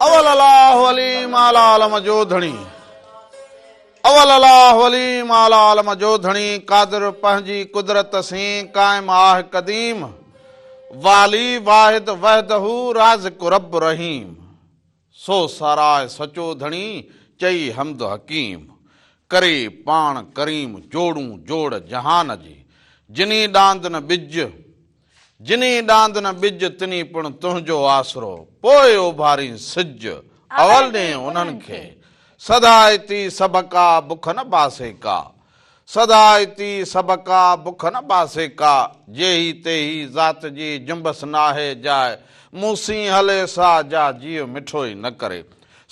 اول الله عليم اعليٰ عالم جو ڌڻي. اول الله عليم اعليٰ عالم جو ڌڻي قادر پنهنجي قدرت سين قائم آه قديم والي واحد وحده رازق رب رحيم سو ساراهه سچو ڌڻي چئي حمد حڪيم ڪري پاڻ ڪريم جوڙون جوڙ جهان جي جني ڏاند نه ٻج جني ڏاند نه ٻج تني پڻ تنهنجو آسرو پوء اڀارين سج اول ڏين انهن کي سدائتي سڀڪا بک نه باسي ڪا سدائتي سڀڪا بک نه باسي ڪا جيهي تيهي ذات جي جنبس ناهي جاء مون سين هلي سا جا جيء مٺو ئي نه ڪري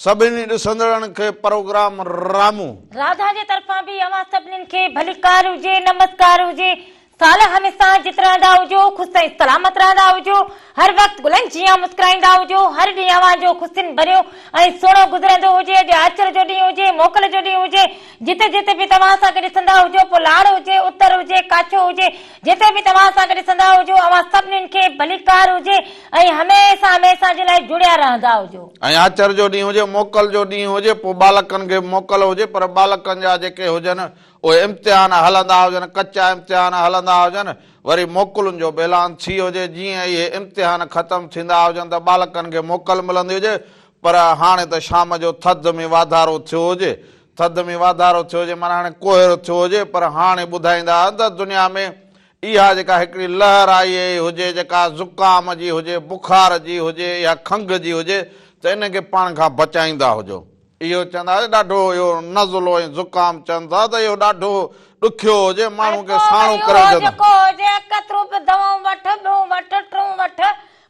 سڀني ڏسندڙن کي پروگرام رامو. راڌا جي طرفان به اوهان سڀنين کي ڀليڪار هجي نمسڪار هجي سال هميسان جت رهندا هجو، خوش ۽ سلامت رهندا هجو، هر وقت گلن جيان مسڪرائيندا هجو، هر ڏينهن اوهان جو خوشين ڀريو ۽ سهڻو گذرندو هجي، اڄ آچر جو ڏينهن هجي، موڪل جو ڏينهن هجي، جتي جتي به توهان اسان کي ڏسندا هجو، پوء لاڙ هجي، اتر هجي، ڪاڇو هجي، جتي به توهان اسان کي ڏسندا هجو، اوهان سڀنين کي ڀليڪار هجي ۽ هميسان هميسان جي لاء جڙيا رهندا هجو. ۽ آچر جو ڏينهن هجي، موڪل جو ڏينهن هجي، پوء ٻالڪن کي به موڪل هجي، پر ٻالڪن جا جيڪي هجن اهي امتحان هلندا هجن، ڪچا امتحان هلندا هجن، وري موڪلن جو به اعلان ٿي هجي، جيئن اهي امتحان ختم ٿيندا هجن ته ٻالڪن کي موڪل ملندي هجي، پر هاڻي ته شام جو ٿڌ ۾ واڌارو ٿيو هجي، ٿڌ ۾ واڌارو ٿيو هجي معنيٰ هاڻي ڪوهيڙو ٿيو هجي، پر هاڻي ٻڌائيندا آهن ته دنيا ۾ اها جيڪا هڪڙي لهر آئي هجي، جيڪا زڪام جي هجي، بخار جي هجي يا کنگهه جي هجي ته ان کي پاڻ کان بچائيندا هجو. اهو چوندا ته ڏاڍو اهو نزلو ۽ زڪام چون ٿا ته اهو ڏاڍو ڏکيو هجي ماڻهو ۽ کي پوء ساڻو وري ڪري اهو وجهندو. جيڪو هجي ڪيترو به دوائون وٺ ٻيون وٺ ٽيون وٺ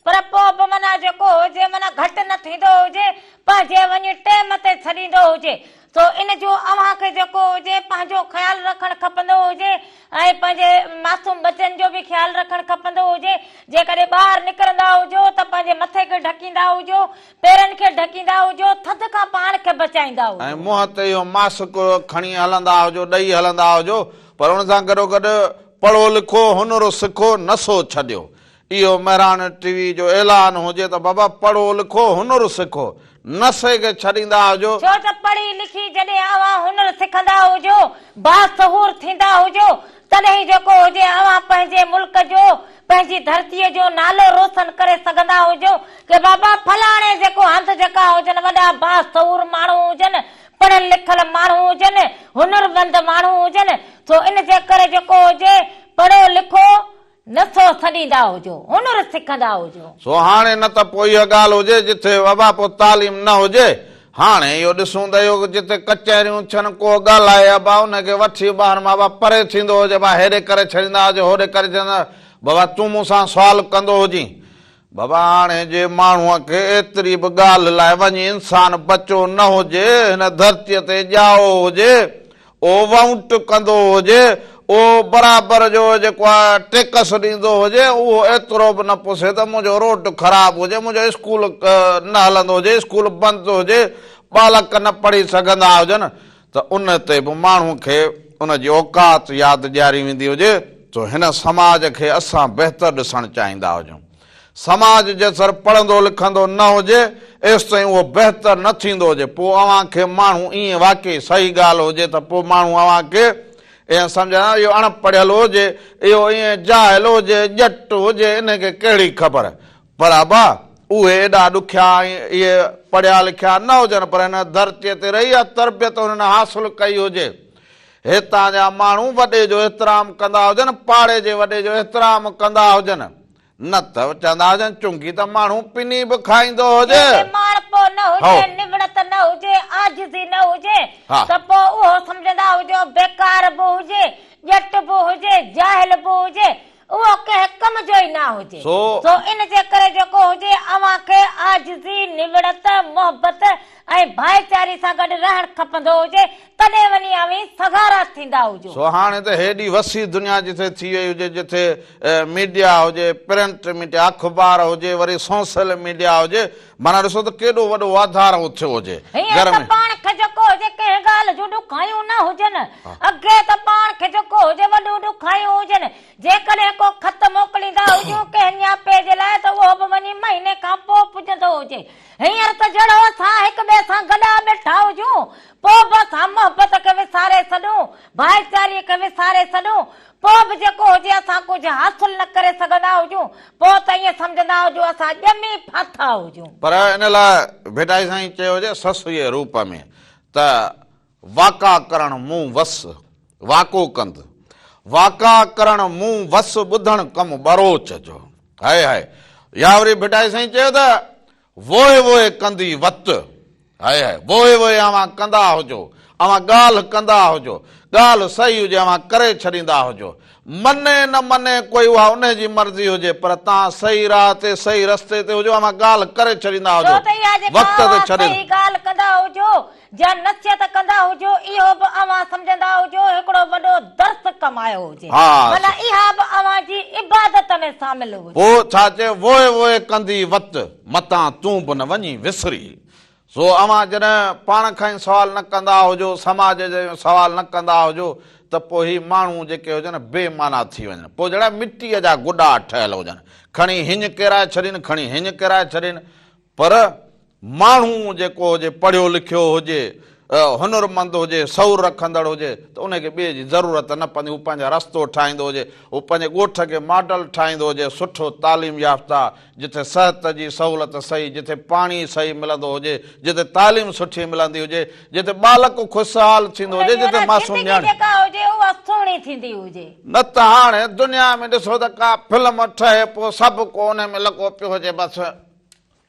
پر پوء به معنيٰ جيڪو هجي معنيٰ گهٽ نه ٿيندو هجي پنهنجي وڃي ٽيم تي ڇڏيندو هجي سو ان جو اوهان کي جيڪو هجي پنهنجو خيال رکڻ کپندو هجي ۽ پنهنجي معصوم ٻچن جو به خيال رکڻ کپندو هجي جيڪڏهن ٻاهر نڪرندا هجو ته پنهنجي مٿي کي ڍڪيندا هجو پيرن کي ڍڪيندا هجو، ٿڌ کان پاڻ کي بچائيندا ۽ هجو. منهن تي اهو ماسڪ کڻي هلندا هجو، ڏئي هلندا هجو، پر ان سان گڏوگڏ پڙهو لکو، هنر سکو، نشو ڇڏيو. اهو مهراڻ ٽي وي جو اعلان هجي ته بابا پڙهو لکو، هنر سکو، نشي کي ڇڏيندا هجو. ڇو ته پڙهي لکي جڏهن اوهان هنر سکندا هجو، باشعور ٿيندا هجو، تڏهن ئي جيڪو هجي اوهان پنهنجي ملڪ جو، پنهنجي ڌرتيء جو نالو روشن ڪري سگهندا هجو ڪي بابا فلاڻي جيڪو هنڌ جيڪا هجن وڏا باشعور ماڻهو هجن، پڙهيل لکيل ماڻهو هجن، هنرمند ماڻهو هجن، سو ان جي ڪري جيڪو هجي پڙهو لکو نشو ڇڏيندا هجو، هنر سکندا هجو. سو هاڻي نه ته پوء اها ڳالهه هجي جٿي بابا پوء تعليم نه هجي، هاڻي اهو ڏسون ته اهو جتي ڪچهريون ٿين ڪو ڳالهائي ابا ان کي وٺي ٻاهر مان ابا پري ٿيندو هجي ابا هيڏي ڪري ڇڏيندا هجي هوڏي ڪري ڇڏيندا بابا تون مون سان سوال ڪندو هجين بابا هاڻي جي ماڻهوء کي ايتري به ڳالهه لاء وڃي انسان بچو نه هجي هن ڌرتيء تي ڄائو هجي او وونٽ ڪندو هجي، او برابر جو جيڪو آ ٽيڪس ڏيندو هجي، اهو ايترو به نه پڇي ته منهنجو روڊ خراب هجي، منهنجو اسڪول نه هلندو هجي، اسڪول بند هجي، ٻالڪ نه پڙهي سگهندا هجن ته ان تي به ماڻهو کي ان جي اوقات ياد ڏياري ويندي هجي ته هن سماج کي اسان بهتر ڏسڻ چاهيندا هجون. سماج جيسر پڙهندو لکندو نه هجي ايستائين اهو بهتر نه ٿيندو هجي پوء اوهان کي ماڻهو ائين واقعي صحيح ڳالهه هجي ته پوء ماڻهو اوهان کي ائين سمجهندا اهو اڻ پڙهيل هجي اهو ائين جاهل هجي ڄٽ هجي ان کي ڪهڙي خبر پر ابا اهي ايڏا ڏکيا ۽ اهي پڙهيا لکيا نه هجن پر هن ڌرتيء تي رهي اها تربيت انهن حاصل ڪئي هجي هتان جا ماڻهو وڏي جو احترام ڪندا هجن پاڙي جي وڏي جو احترام ڪندا هجن نه ته چوندا هجن چونگي ته ماڻهو پني به کائيندو هجي. جنهن ۾ ماڻهپو نه هجي، نوڙت نه هجي، عاجزي نه هجي ته پوء اهو سمجهندا هجو بيڪار به هجي، ڄٽ به هجي، جاهل به هجي، اهو ڪنهن ڪم جو ئي نه هجي. سو ان جي ڪري جيڪو هجي اوهان کي عاجزي، نوڙت، محبت ۽ ڀائيچاري سان گڏ رهڻ کپندو هجي، تڏهن وڃي اوهين سگهارا ٿيندا هجو. سو هاڻي ته هيڏي وسيع دنيا جٿي ٿي وئي هجي، جٿي ميڊيا هجي، پرنٽ ميڊيا، اخبار هجي، وري سوسل ميڊيا هجي، معنيٰ ڏسو ته ڪيڏو وڏو واڌارو ٿيو هجي. هينئر گهر ته ۾. پاڻ کي جيڪو هجي ڪنهن ڳالهه جون ڏکايون نه هجن. اڳي ته پاڻ کي جيڪو هجي وڏيون ڏکايون هجن. جيڪڏهن ڪو خط موڪليندا هجون ڪنهن نياپي جي لاء ته اهو به وڃي مهيني کان پوء پڄندو هجي. هينئر ته جهڙو اسان هڪ ٻئي سان گڏا ٻيٺا هجون، پوء به اسان محبت کي وساري ڇڏون، ڀائيچاري کي وساري ڇڏون، پوء به جيڪو هجي اسان ڪجهه حاصل نه ڪري سگهندا هجون، پوء ته ائين سمجهندا هجون اسان ڄمي ڦاٿا هجون. پر ان لاء ڀٽائي سائين چيو هجي سسئيء روپ ۾ ته واڪا ڪرڻ مون وس، واڪو ڪند، واڪا ڪرڻ مون وس ٻڌڻ ڪم ٻروچ جو. هائي هائي. يا وري ڀٽائي سائين چيو ته ووء ووء ڪندي وت. هائي هائي. ووء ووء اوهان ڪندا هجو. اوهان ڳالهه ڪندا هجو. ڳالهه صحيح هجي اوهان ڪري ڇڏيندا هجو. مڃي نه مڃي ڪوئي اها انهي جي مرضي هجي پر توهان صحيح راهه تي صحيح رستي تي هجو اوهان ڳالهه ڪري ڇڏيندا ڇو هجو. ته اها جيڪا وقت تي اوهان ڇڏي. صحيح ڳالهه ڪندا هجو جا نصيحت ڪندا هجو اهو به اوهان سمجهندا هجو هڪڙو وڏو درس ڪمايو هجي معنيٰ اها به اوهان جي عبادت ۾ شامل هجي. پوء ڇا چئي ووء ووء ڪندي وت، متان تون به نه وڃين وسري. سو اوهان جڏهن پاڻ کان ئي سوال نه ڪندا هجو، سماج جو سوال نه ڪندا هجو ته پوء هي ماڻهو جيڪي هجن بي معنيٰ ٿي وڃن. پوء جهڙا مٽيء جا گڏا ٺهيل هجن. کڻي هڃ ڪيرائي ڇڏين، کڻي هڃ ڪيرائي ڇڏين. پر ماڻهو جيڪو هجي پڙهيو لکيو هجي، هنرمند هجي، شعور رکندڙ هجي ته ان کي ٻئي جي ضرورت نه پوندي، هو پنهنجا رستو ٺاهيندو هجي، هو پنهنجي ڳوٺ کي ماڊل ٺاهيندو هجي، سٺو تعليم يافته، جتي صحت جي سهولت صحيح، جتي پاڻي صحيح ملندو هجي، جتي تعليم سٺي ملندي هجي، جتي ٻالڪ خوشحال ٿيندو ان هجي، جي جتي معنيٰ معصوم زندگي نياڻي. جيڪا هجي اها سهڻي ٿيندي هجي. نه ته هاڻي دنيا ۾ ڏسو ته ڪا فلم ٺهي پوء سڀ ڪو ان ۾ لڳو پيو هجي بس.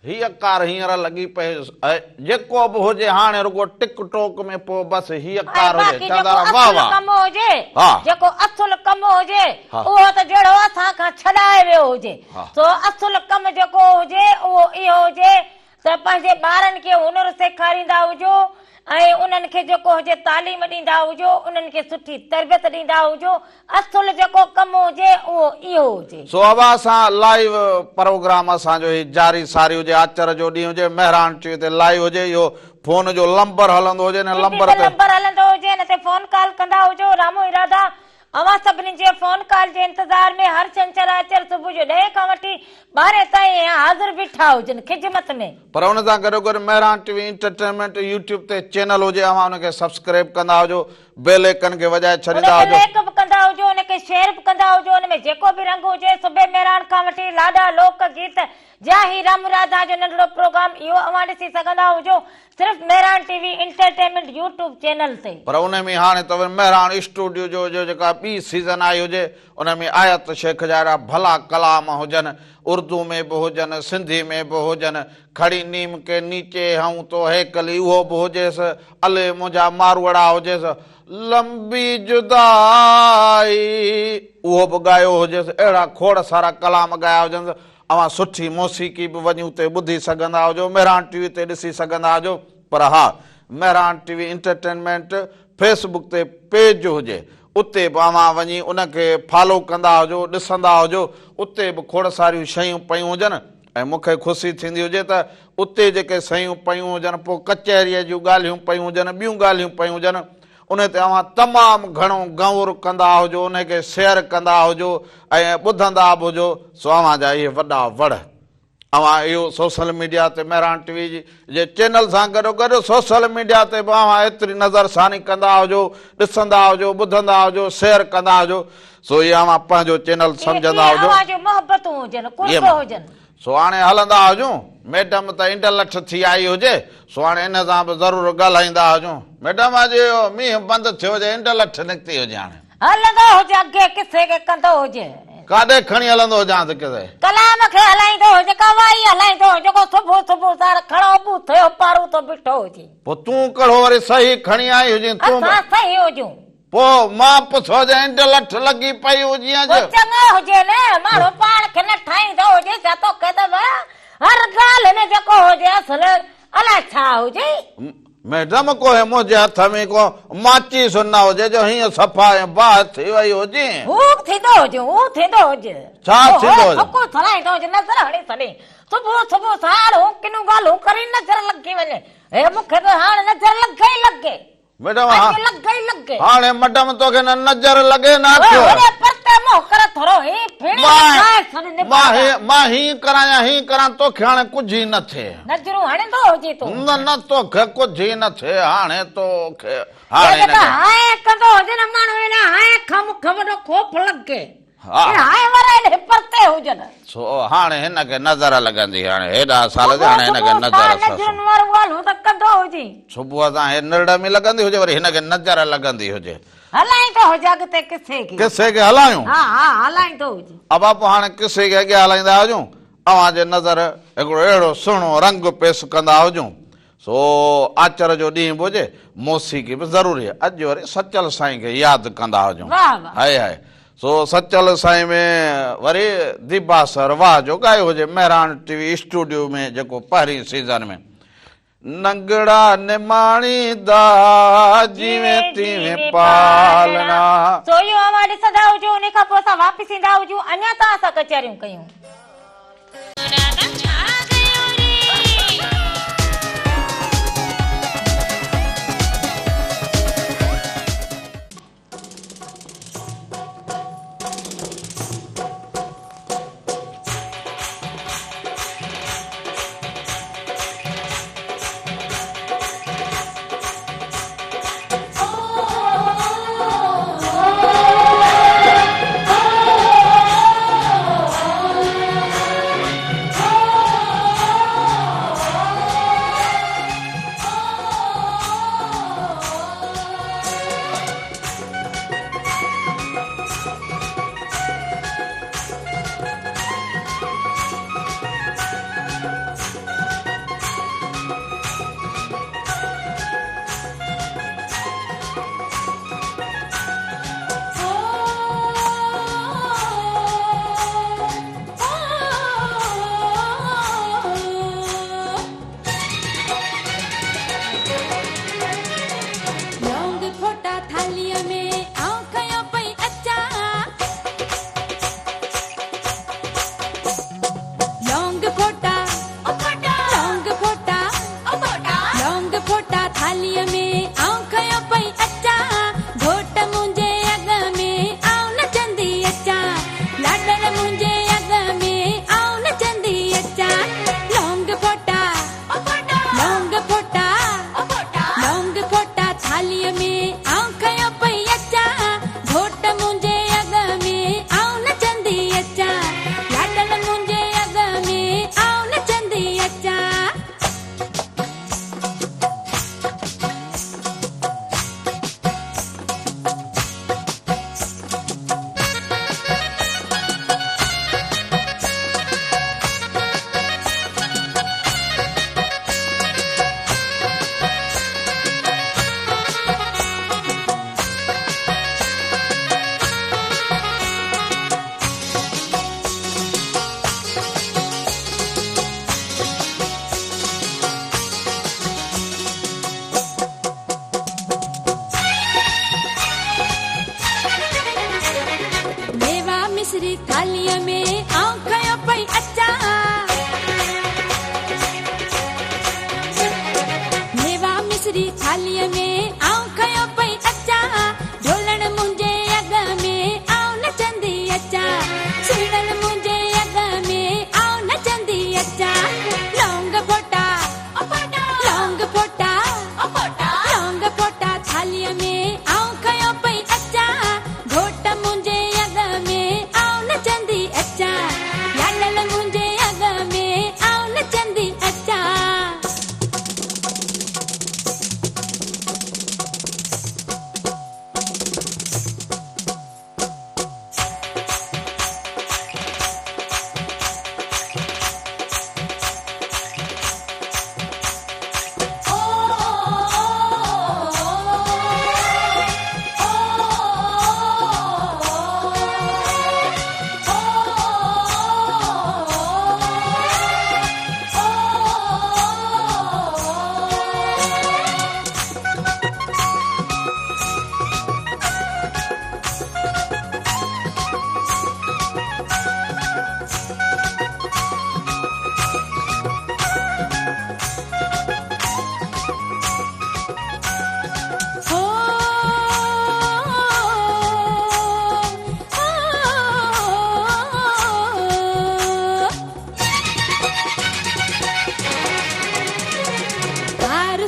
هيء ڪار هينئر لڳي پئي آهي. جيڪو به هجي هاڻي رڳو ٽڪ ٽوڪ ۾ پوء بس هيء ۽ ڪار هجي. باقي چوندا جيڪو رها واه اصل واه. ڪم هجي، ها. جيڪو اصل ڪم هجي، ها. اهو ته جهڙو اسان کان ڇڏائي ويو هجي. ها. سو اصل ڪم جيڪو هجي، اهو اهو هجي ته پنهنجي ٻارن کي هنر سيکاريندا هجو ۽ انهن کي جيڪو هجي تعليم ڏيندا هجو، انهن کي سٺي تربيت ڏيندا هجو. اصل جيڪو ڪم هجي اهو اهو هجي. سو اوهان سان لائيو پروگرام اسان جو هي جاري ساري هجي آچر جو ڏينهن هجي مهراڻ ٽي وي تي لائيو هجي اهو فون جو لمبر هلندو هجي ان ٽي وي لمبر تي تي. لمبر هلندو هجي ان تي فون ڪال ڪندا هجو رامو ارادا اوهان سڀني جي فون ڪال جي انتظار ۾ هر ڇنڇر آچر صبح جو ڏهين کان وٺي ٻارهين تائين حاضر بيٺا هجن خدمت ۾. پر ان سان گڏوگڏ Mehran T V entertainment YouTube تي چينل هجي اوهان ان کي سبسڪرائب ڪندا هجو بيل ايڪن کي وڄائي ان ڇڏيندا کي هجو. لائيڪ به ڪندا هجو ان کي شيئر به ڪندا هجو ان ۾ جيڪو به رنگ هجي صبح مهراڻ کان وٺي لاڏا لوڪ گيت جا هي رام راڌا جو ننڍڙو پروگرام اهو اوهان ڏسي سگهندا هجو صرف Mehran T V entertainment YouTube channel تي. پر ان ۾ هاڻي ته وري مهراڻ اسٽوڊيو جو جو جيڪا ٻي سيزن آئي هجي ان ۾ آيت شيخ جا اهڙا ڀلا ڪلام هجن اردو ۾ به هجن سنڌي ۾ به هجن کڙي نيم ڪي نيچي هئون تو هيڪلي اهو به هجيس الي منهنجا ماروئڙا هجيس لمبي جدائي اهو به ڳايو هجيس اهڙا کوڙ سارا ڪلام ڳايا هجنس اوهان سٺي موسيقي به وڃي اتي ٻڌي سگهندا هجو مهراڻ ٽي وي تي ڏسي سگهندا هجو پر ها Mehran T V entertainment Facebook تي پيج هجي اتي به اوهان وڃي ان کي فالو ڪندا هجو ڏسندا هجو اتي به کوڙ ساريون شيون پيون هجن ۽ مون کي خوشي ٿيندي هجي ته اتي جيڪي شيون پيون هجن پوء ڪچهريء جون ڳالهيون پيون هجن ٻيون ڳالهيون پيون هجن ان تي اوهان تمام گهڻو غور ڪندا هجو ان کي شيئر ڪندا هجو ۽ ٻڌندا به هجو سو اوهان جا اهي وڏا وڙ اوهان اهو سوشل ميڊيا تي مهراڻ ٽي وي جي چينل سان گڏو گڏ سوشل ميڊيا تي به اوهان ايتري نظر ثاني ڪندا هجو ڏسندا هجو ٻڌندا هجو شيئر ڪندا هجو سو اهي اوهان پنهنجو چينل سمجهندا اهي هجو. اوهان جون محبتون هجن قرب هجن. سو هاڻي هلندا هجون. ميڊم ته انڊلٺ ٿي آئي هجي، سو هاڻي ان سان به ضرور ڳالهائيندا هجون. ميڊم اڄ اهو مينهن بند ٿيو هجي، انڊلٺ نڪتي هجي هاڻي. هلندو هجي اڳي قصي کي ڪندو هجي. ڪاڏي کڻي هلندو هجانس قصي. ڪلام کي هلائيندو هجي، ڪا وائي هلائيندو هجي، ڪو صبح صبح سار کڻو ٻوٿ جو پاروٿو بيٺو هجي. پوء تون ڪهڙو وري صحيح کڻي آئي هجين، تون به. اسان صحيح هجون. پوء مان پڇو جي انڊ لٺ لڳي پئي هجينء پوء چڱو هجي نه، ماڻهو پاڻ کي نه ٺاهيندو هجي ڇا توکي ته به هر ڳالهه ۾ جيڪو هجي اصل الائي ڇا هجي. ميڊم ڪو هي منهنجي هٿ ۾ ڪو ماچيس نه هجي جو هيئن صفا ۽ باهه ٿي وئي هجين. هو به ٿيندو هجي، هو ٿيندو هجي. ڇا ٿيندو هجي؟ ٿڪو ٿڙائيندو هجي، نظر هڻي ڇڏي. صبح صبح ساڻ هو ڪنون ڳالهون ڪري. وري نظر لڳي وڃي. هي مون کي ته هاڻ نظر لڳي ئي لڳي. ميڊم اڄ لڳي ئي لڳي. هاڻي مڊم توکي نه نظر لڳي نه اک. هوڏي پرتي منهن ڪر ٿورو هي ڦيڻي لڳائي ڇڏ نڀاڳا. مان هي ڪران يا هي ڪران توکي هاڻي ڪجهه ئي نه ٿئي. نظرون هڻندو هجين تون. نه نه توکي ڪجهه ئي نه ٿئي هاڻي توکي هاڻي جيڪڏهن هانء ڪندو هجي نه ماڻهو ان هانء کان مون کي وڏو خوف لڳي. هي هانء وارا ايڏي پرتي هجن. سو هاڻي هن کي نظر لڳندي هاڻي هيڏا سال ٿيا هاڻي هن کي نظر صبح نظرن وارو ڳالهيون ته ڪندو هجين. صبح سان هي نرڙ ۾ لڳندي هجي وري هن کي نظر لڳندي هجي. هلائيندو هجي اڳتي قصي کي. قصي کي هلايون؟ ها ها هلائيندو هجي. ابا پوء هاڻي قصي کي اڳيان هلائيندا هجون اوهان جي نظر هڪڙو اهڙو سهڻو رنگ پيس ڪندا هجون سو آچر جو ڏينهن به هجي، موسيقي به ضروري آهي. اڄ وري سچل سائين کي ياد ڪندا هجون. هائي هائي. سو سچل سائين ۾ وري ديبا سر واهه جو ڳايو هجي مهراڻ ٽي وي اسٽوڊيو ۾ جيڪو پهرين سيزن ۾. ننگڙا نماڻيندا جيوين تيوين پالڻا. سو اهو اوهان ڏسندا هجو انهي کان پوء اسان واپس ايندا هجون اڃا تان اسان ڪچهريون ڪيون.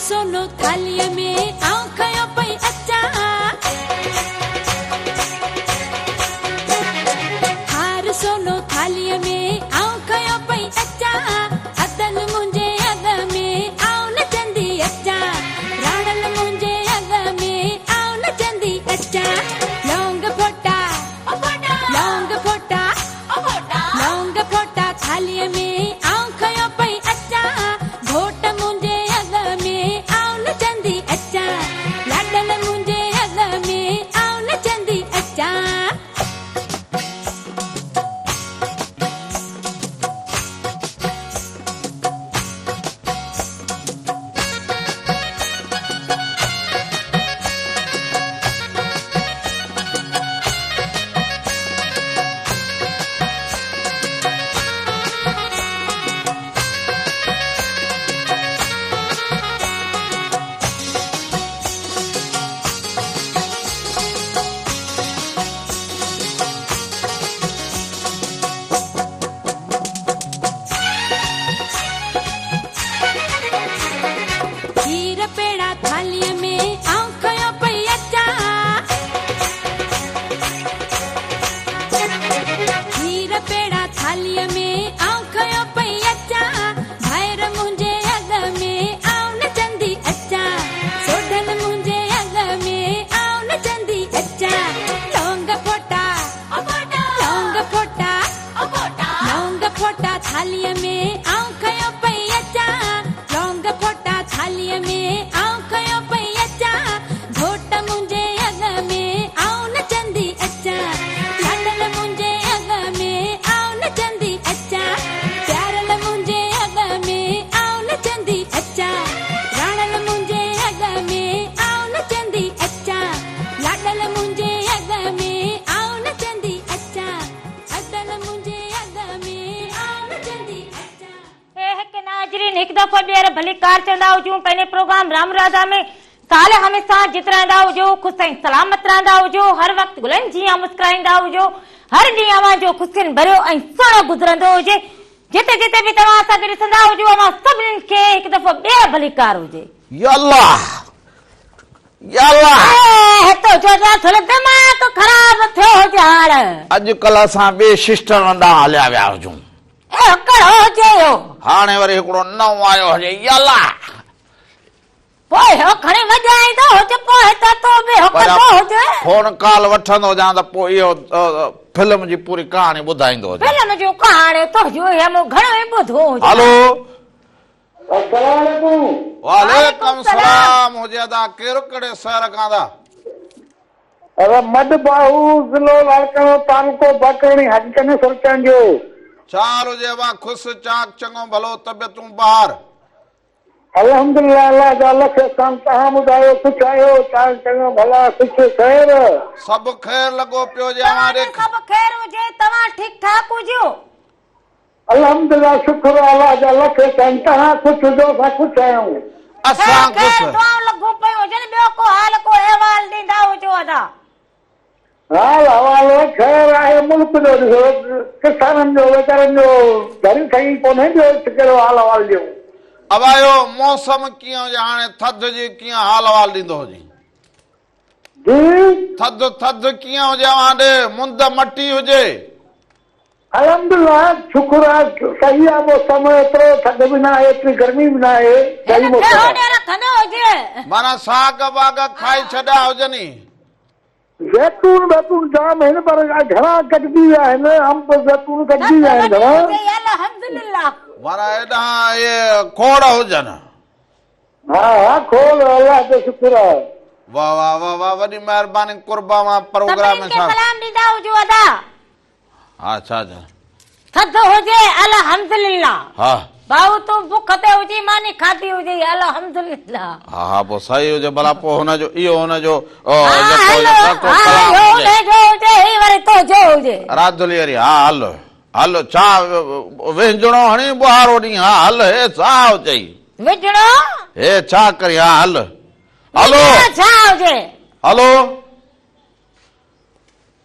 سونو ٿالهيء ۾ آئون کنيو پئي اچان. هار سونو ٿالهيء ۾ آئون کنيو پئي اچان. ادل منهنجي اڳ ۾ آئون نچندي اچان. راڻل منهنجي اڳ ۾ آئون نچندي اچان. لونگ ڦوٽا، لونگ ڦوٽا، لونگ ڦوٽا ٿالهيء ۾ آئون کنيو پئي اچان. گهوٽ منهنجي اڳ ۾ آئون نچندي اچان. لاڏل منهنجي اڳ ۾ آئون نچندي اچان. کير پيڙا ٿالهيء ۾ آئون کنيو پئي اچان. کير پيڙا ٿالهيء ۾ آئون کنيو پئي اچان. ڀائر منهنجي اڳ ۾ آئون نچندي اچان. سوڍل منهنجي اڳ ۾ آئون نچندي اچان. لونگ ڦوٽا، لونگ ڦوٽا، لونگ ڦوٽا ٿالهيء ۾ آئون کنيو پئي اچان. لونگ ڦوٽا ٿالهيء ۾ آئون کنيو پئي اچان. گهوٽ منهنجي اڳ ۾ آئون نچندي اچان. لاڏل منهنجي اڳ ۾ آئون نچندي اچان. پيارل منهنجي اڳ ۾ آئون نچندي اچان. راڻل منهنجي اڳ ۾ آئون نچندي اچان. لاڏل منهنجي اڳ ۾ آئون نچندي اچان. ادل منهنجي اڳ ۾ آئون نچندي اچان. هي هڪ ناظرين هڪ دفعو ٻيهر ڀليڪار چوندا هجون پنهنجي پروگرام رام راڌا ۾ سال هميشه جت رهندا هجو خوش ۽ سلامت رهندا هجو هر وقت گلن جيان مسڪرائيندا هجو هر ڏينهن اوهان جو خوشين ڀريو ۽ سهڻو گذرندو هجي جتي جتي به توهان اسان کي ڏسندا هجو اوهان سڀني کي هڪ دفعو ٻيهر ڀليڪار هجي. يا الله يا الله. اي تنهنجو رٿل دماغ خراب ٿيو هجي هاڻ. اڄ ڪلهه اسان ٻئي سسٽرن ڏانهن هليا ويا هجون. اهو ڪهڙو هجي اهو. هاڻي وري هڪڙو نئون آيو هجي يا الله. پوء اهو کڻي وڄائيندو هج پوء ته تون به اهو ڪندو هج. فون ڪال وٺندو هجان ته پوء اهو فلم جي پوري ڪهاڻي ٻڌائيندو هجان. فلم جون ڪهاڻيون تنهنجون اهي مون گهڻو ئي ٻڌو هجي. هلو. السلام عليڪم. وعليڪم السلام هجي ادا ڪير ڪهڙي شهر کان ادا. ادا مڏ باهو ضلعو لاڙڪاڻو تعلقو باقراڻي حاجي چنيسر چانڊيو. ڇا حال هجي ابا خوش چاڪ چڱو ڀلو طبيعتون بهار. الحمدلله الله جا لک احسان توهان ٻڌايو خوش آهيو چاڪ چڱا ڀلا خوش خير. سڀ خير لڳو پيو هجي اوهان توهان ڏي ڏي. سڀ خير هجي توهان ٺيڪ ٺاڪ هجو. الحمدلله شڪر الله جا لک احسان توهان خوش هجو اسان خوش آهيون. خير اسان خير خوش. دعائون لڳون پيون هجن ٻيو ڪو حال ڪو احوال ڏيندا هجو ادا. حال احوال خير آهي ملڪ جو ڏسو ڪسانن جو ويچارن جو گهر صحيح ڪونهي ٻيو ڪهڙو حال احوال ڏيون. ابا اهو موسم ڪيئن هجي هاڻي ٿڌ جي ڪيئن حال احوال ڏيندو هجين. جي. ٿڌ ٿڌ ڪيئن هجي اوهان ڏي مند مٽي هجي. الحمدلله شڪر آ صحيح آ موسم ايترو ٿڌ به ناهي ايتري گرمي به ناهي صحيح هن موسم ڦيهو آ. ڏي رکندو هجي. معنيٰ ساڳ واڳ کائي ڇڏيا هجني. زيتون ويتون جام آهن پر گهڻا ڪٽجي ويا آهن انب زيتون ڪٽجي ٿڌ ويا آهن وڏي گهڻا. هجي الحمدلله. معنيٰ هيڏانهن اهي کوڙ هجن. ها ها کوڙ الله جو شڪر آ. واه واه واه واه وڏي مهرباني قرب اوهان پروگرام سڀني ۾ کي سان. سلام ڏيندا هجو ادا. ها ڇا ڇا. ٿڌ هجي الحمدلله. ها. ڀائو تون بک تي هجين ماني کاڌي هجئي الحمدلله. ها ها پوء صحيح هجي ڀلا پوء هن جو اهو هن جو ها جيڪو هل هجي ڪو ها ڪلام اهو هجي. هن جو هجي هي وري تنهنجو هجي. رادلي وري ها هل هل ڇا وهنجڻو هڻي ٻهارو ڏين ها هل هي ڇا چئي. وجهڻو. هي ڇا ڪرين ها هل هلو. وجهڻو ڇا هجي. هلو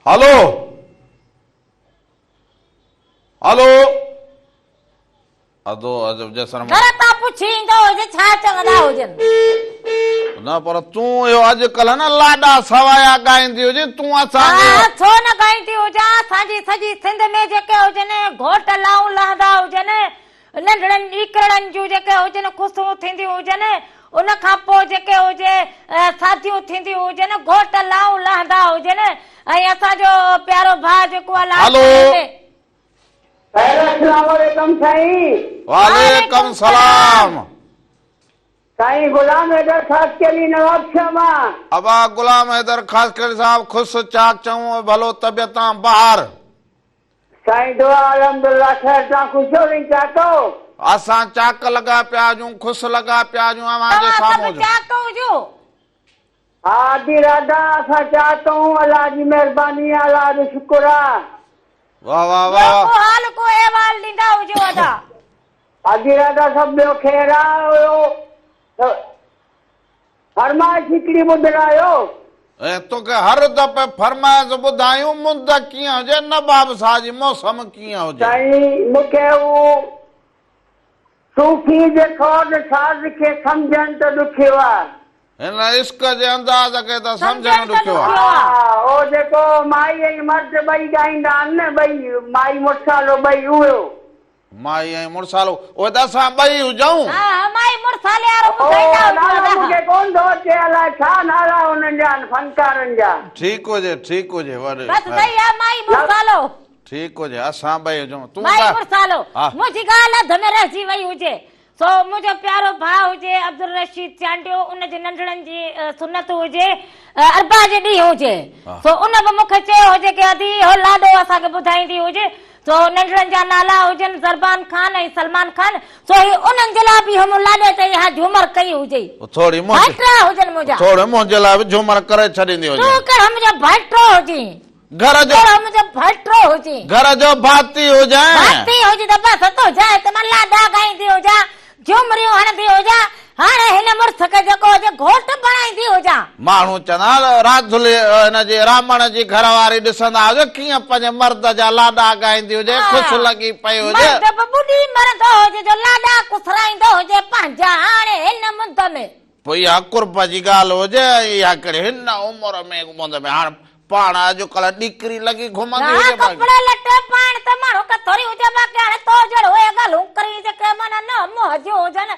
هلو. هلو. ادو عجب جيسر گهر تان پڇي ايندو هجي ڇا چوندا هجن. نه پر تون اهو اڄ ڪلهه نه لاڏا سوايا ڳائيندي هجين تون اسان جي. ها ڇو نه ڳائيندي هجان اسان جي سڄي سنڌ ۾ جيڪي هجن گهوٽ لائون لهندا هجن ننڍڙن ڏيڪرڙن جون جيڪي هجن خوشون ٿينديون هجن ان کان پوء جيڪي هجي شاديون ٿينديون هجن گهوٽ لائون لهندا هجن ۽ اسان جو پيارو ڀاء جيڪو آهي هلو. لاڙڪاڻي ۾. خير اسلام عليڪم سائين. وعليڪم سلام. سائين غلام حيدر خاصخيلي نوابشاهه مان. ابا غلام حيدر خاصخيلي صاحب خوش چاڪ چڱو ڀلو طبيعت تان بهار. سائين دعا الحمدلله خير تان خوش هو سائين چاڪ هو. اسان چاڪ لڳا پيا هجون خوش لڳا پيا هجون اوهان جي توهان سڀ سامهون هجون. چاڪ هجو. ها ادي راڌا اسان چاڪ هون الله جي مهرباني آ الله جو شڪر آ. واه واه ٻيو واه. ڪو حال ڪو احوال ڏيندا هجو ادا. ادي راڌا سڀ ٻيو خير آ اهو فرمائش هڪڙي ٻڌرايو. ۽ توکي هر دفعي فرمائش ٻڌايون مند ڪيئن هجي نواب صاحب جي موسم ڪيئن هجي. سائين مونکي هو صوفي جي سوز ساز کي سمجهڻ ته ڏکيو آ. هن عشق جي انداز کي ته سمجهڻ سمجهڻ ته ڏکيو آ. ڏکيو آ. ها اهو جيڪو مائي ۽ مرد ٻئي ڳائيندا آهن نه ٻئي مائي مڙسالو ٻئي اهو. مائي ۽ مڙسالو اهي ته اسان ٻئي هجون. ها ها مائي مڙسالي وارو ٻڌائيندا اهو هجو نالو ادا. مون کي ڪونه ٿو اچي الائي ڇا نالا انهن جا آهن فنڪارن جا. ٺيڪ هجي ٺيڪ هجي وڏي بس صحيح آ مائي مڙسالو. ٺيڪ هجي اسان ٻئي هجون تون مائي ته مڙسالو ها. منهنجي ڳالهه اڌ ۾ رهجي وئي هجي سو منهنجو پيارو ڀاء هجي عبدالرشيد چانڊيو ان جي ننڍڙن جي سنت هجي اربع جي ڏينهن هجي سو ان به مون کي چيو هجي ڪي ادي اهو لاڏو اسان کي ٻڌائيندي هجي سو ننڍڙن جا نالا هجن زربان خان ۽ سلمان خان سو هي انهن جي لاء به اهو مون لاڏي تي اها جهومر ڪئي هجي ٿوري ڀائٽا هجن منهنجا ٿوري منهنجي لاء به جهومر ڪري ڇڏيندي هجي تون ڪهڙو منهنجو ڀائٽو هجين گهر جو ڪهڙو منهنجو ڀائٽو هجين. گهر جو ڀاتي هجين. ڀاتي هجين ته بس تون جاء تي مان لاڏا ڳائيندي هجان، جهومريون هڻندي هجان، هاڻي هن مڙس کي جيڪو هجي گهوٽ بڻائيندي هجان. ماڻهو چوندا ته راڌلي هن جي رامڻ جي گهر واري ڏسندا هجو ڪيئن پنهنجي مرد جا لاڏا ڳائيندي هجي، خوش لڳي پئي هجي. مرد به ٻڏي مرندو هجي جو لاڏا ڪسرائيندو هجي پنهنجا هاڻي هن مند ۾. پوء اها قرب جي ڳالهه هجي ۽ اها ڪهڙي هن عمر ۾ مند ۾ هاڻ پاڻ اڄڪلهه ڏيڪري لڳي گهمندي ها هجي باقي. ڪپڙا لٽي پائڻ ته ماڻهو کي ٿوري هجي باقي هاڻي تو جهڙو اهي ڳالهيون ڪرين جيڪي معنيٰ نه منهن جون هجن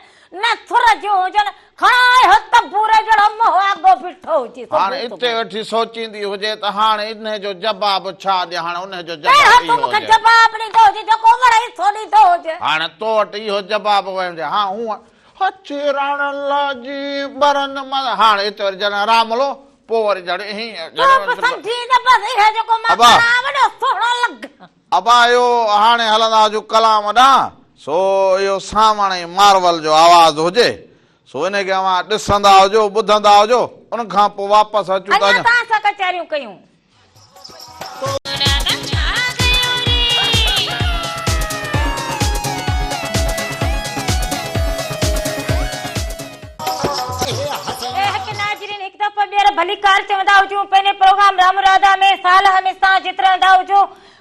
نه سر جون هجن کڻا اهو تنبوري جهڙو منهن آڳو بيٺو هجي هاڻ صبح اتي صبح. ويٺي سوچيندي هجي ته هاڻ انهي جو جواب ڇا ڏيان هاڻ انهي جو جواب ڪهڙو تون اهو مون کي هجي. جواب ڏيندو هجي جيڪو وڙهي سو ڏيندو هجي. هاڻ تو وٽ اهو جواب ويو هجي ها هونء اچي رڻ لاڄي ٻرن مان هاڻ اتي وري جڏهن راملو پوء وري جهڙ هينئن تون به سمجهين ته بس اهو جيڪو مان ابا. ڪران وڏو سهڻو لڳ. ابا اهو هاڻي هلندا هجون ڪلام ڏانهن سو اهو سانوڻ ۽ مارول جو آواز هجي سو انهي کي اوهان ڏسندا هجو ٻڌندا هجو ان کان پوء واپس اچون ته اڃا اڃا. توهان سان ڪچهريون ڪيون. ناظرين هڪ دفعو ٻيهر ڀليڪار چوندا هجون پنهنجي پروگرام رام راڌا ۾ سال هميشه جت رهندا هجو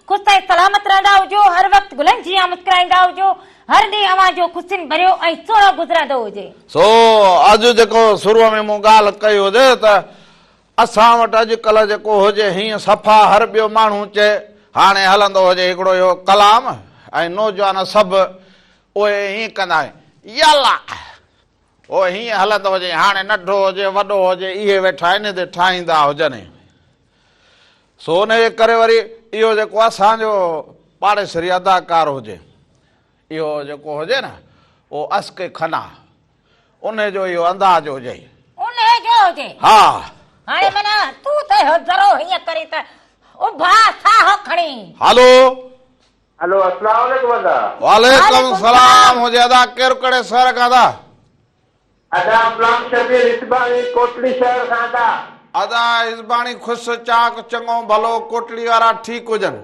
خوش ۽ سلامت رهندا هجو هر وقت گلن جيان مسڪرائيندا هجو هر ڏينهن اوهان جو خوشين ڀريو ۽ سهڻو گذرندو هجي. سو اڄ جيڪو شروع ۾ مون ڳالهه ڪئي هجي ته اسان وٽ اڄ ڪلهه جيڪو هجي هيئن صفا هر ٻيو ماڻهو چئي هاڻي هلندو هجي هڪڙو اهو ڪلام ۽ نوجوان سڀ اهي هيئن ڪندا آهن يلا اهو هيئن هلندو هجي هاڻي ننڍو هجي وڏو هجي اهي ويٺا ان تي ٺاهيندا هجن سو ان جي ڪري وري اهو جيڪو اسان جو پاڙيسري اداڪار هجي اهو جيڪو هجي نه اهو اسڪ کنا انهي جو اهو انداز هجئي. انهي جو هجي. ها. هاڻي معنيٰ تون ته اهو ذرو هيئن ڪرين ته اڀا ساهه کڻي. هلو. هلو اسلام عليڪم ادا. وعليڪم سلام هجي ادا ڪير ڪهڙي شهر کان ادا. ادا غلام شبير حسباڻي ڪوٽڙي شهر کان ادا. ادا حسباڻي خوش چاڪ چڱو ڀلو ڪوٽڙي وارا ٺيڪ هجن.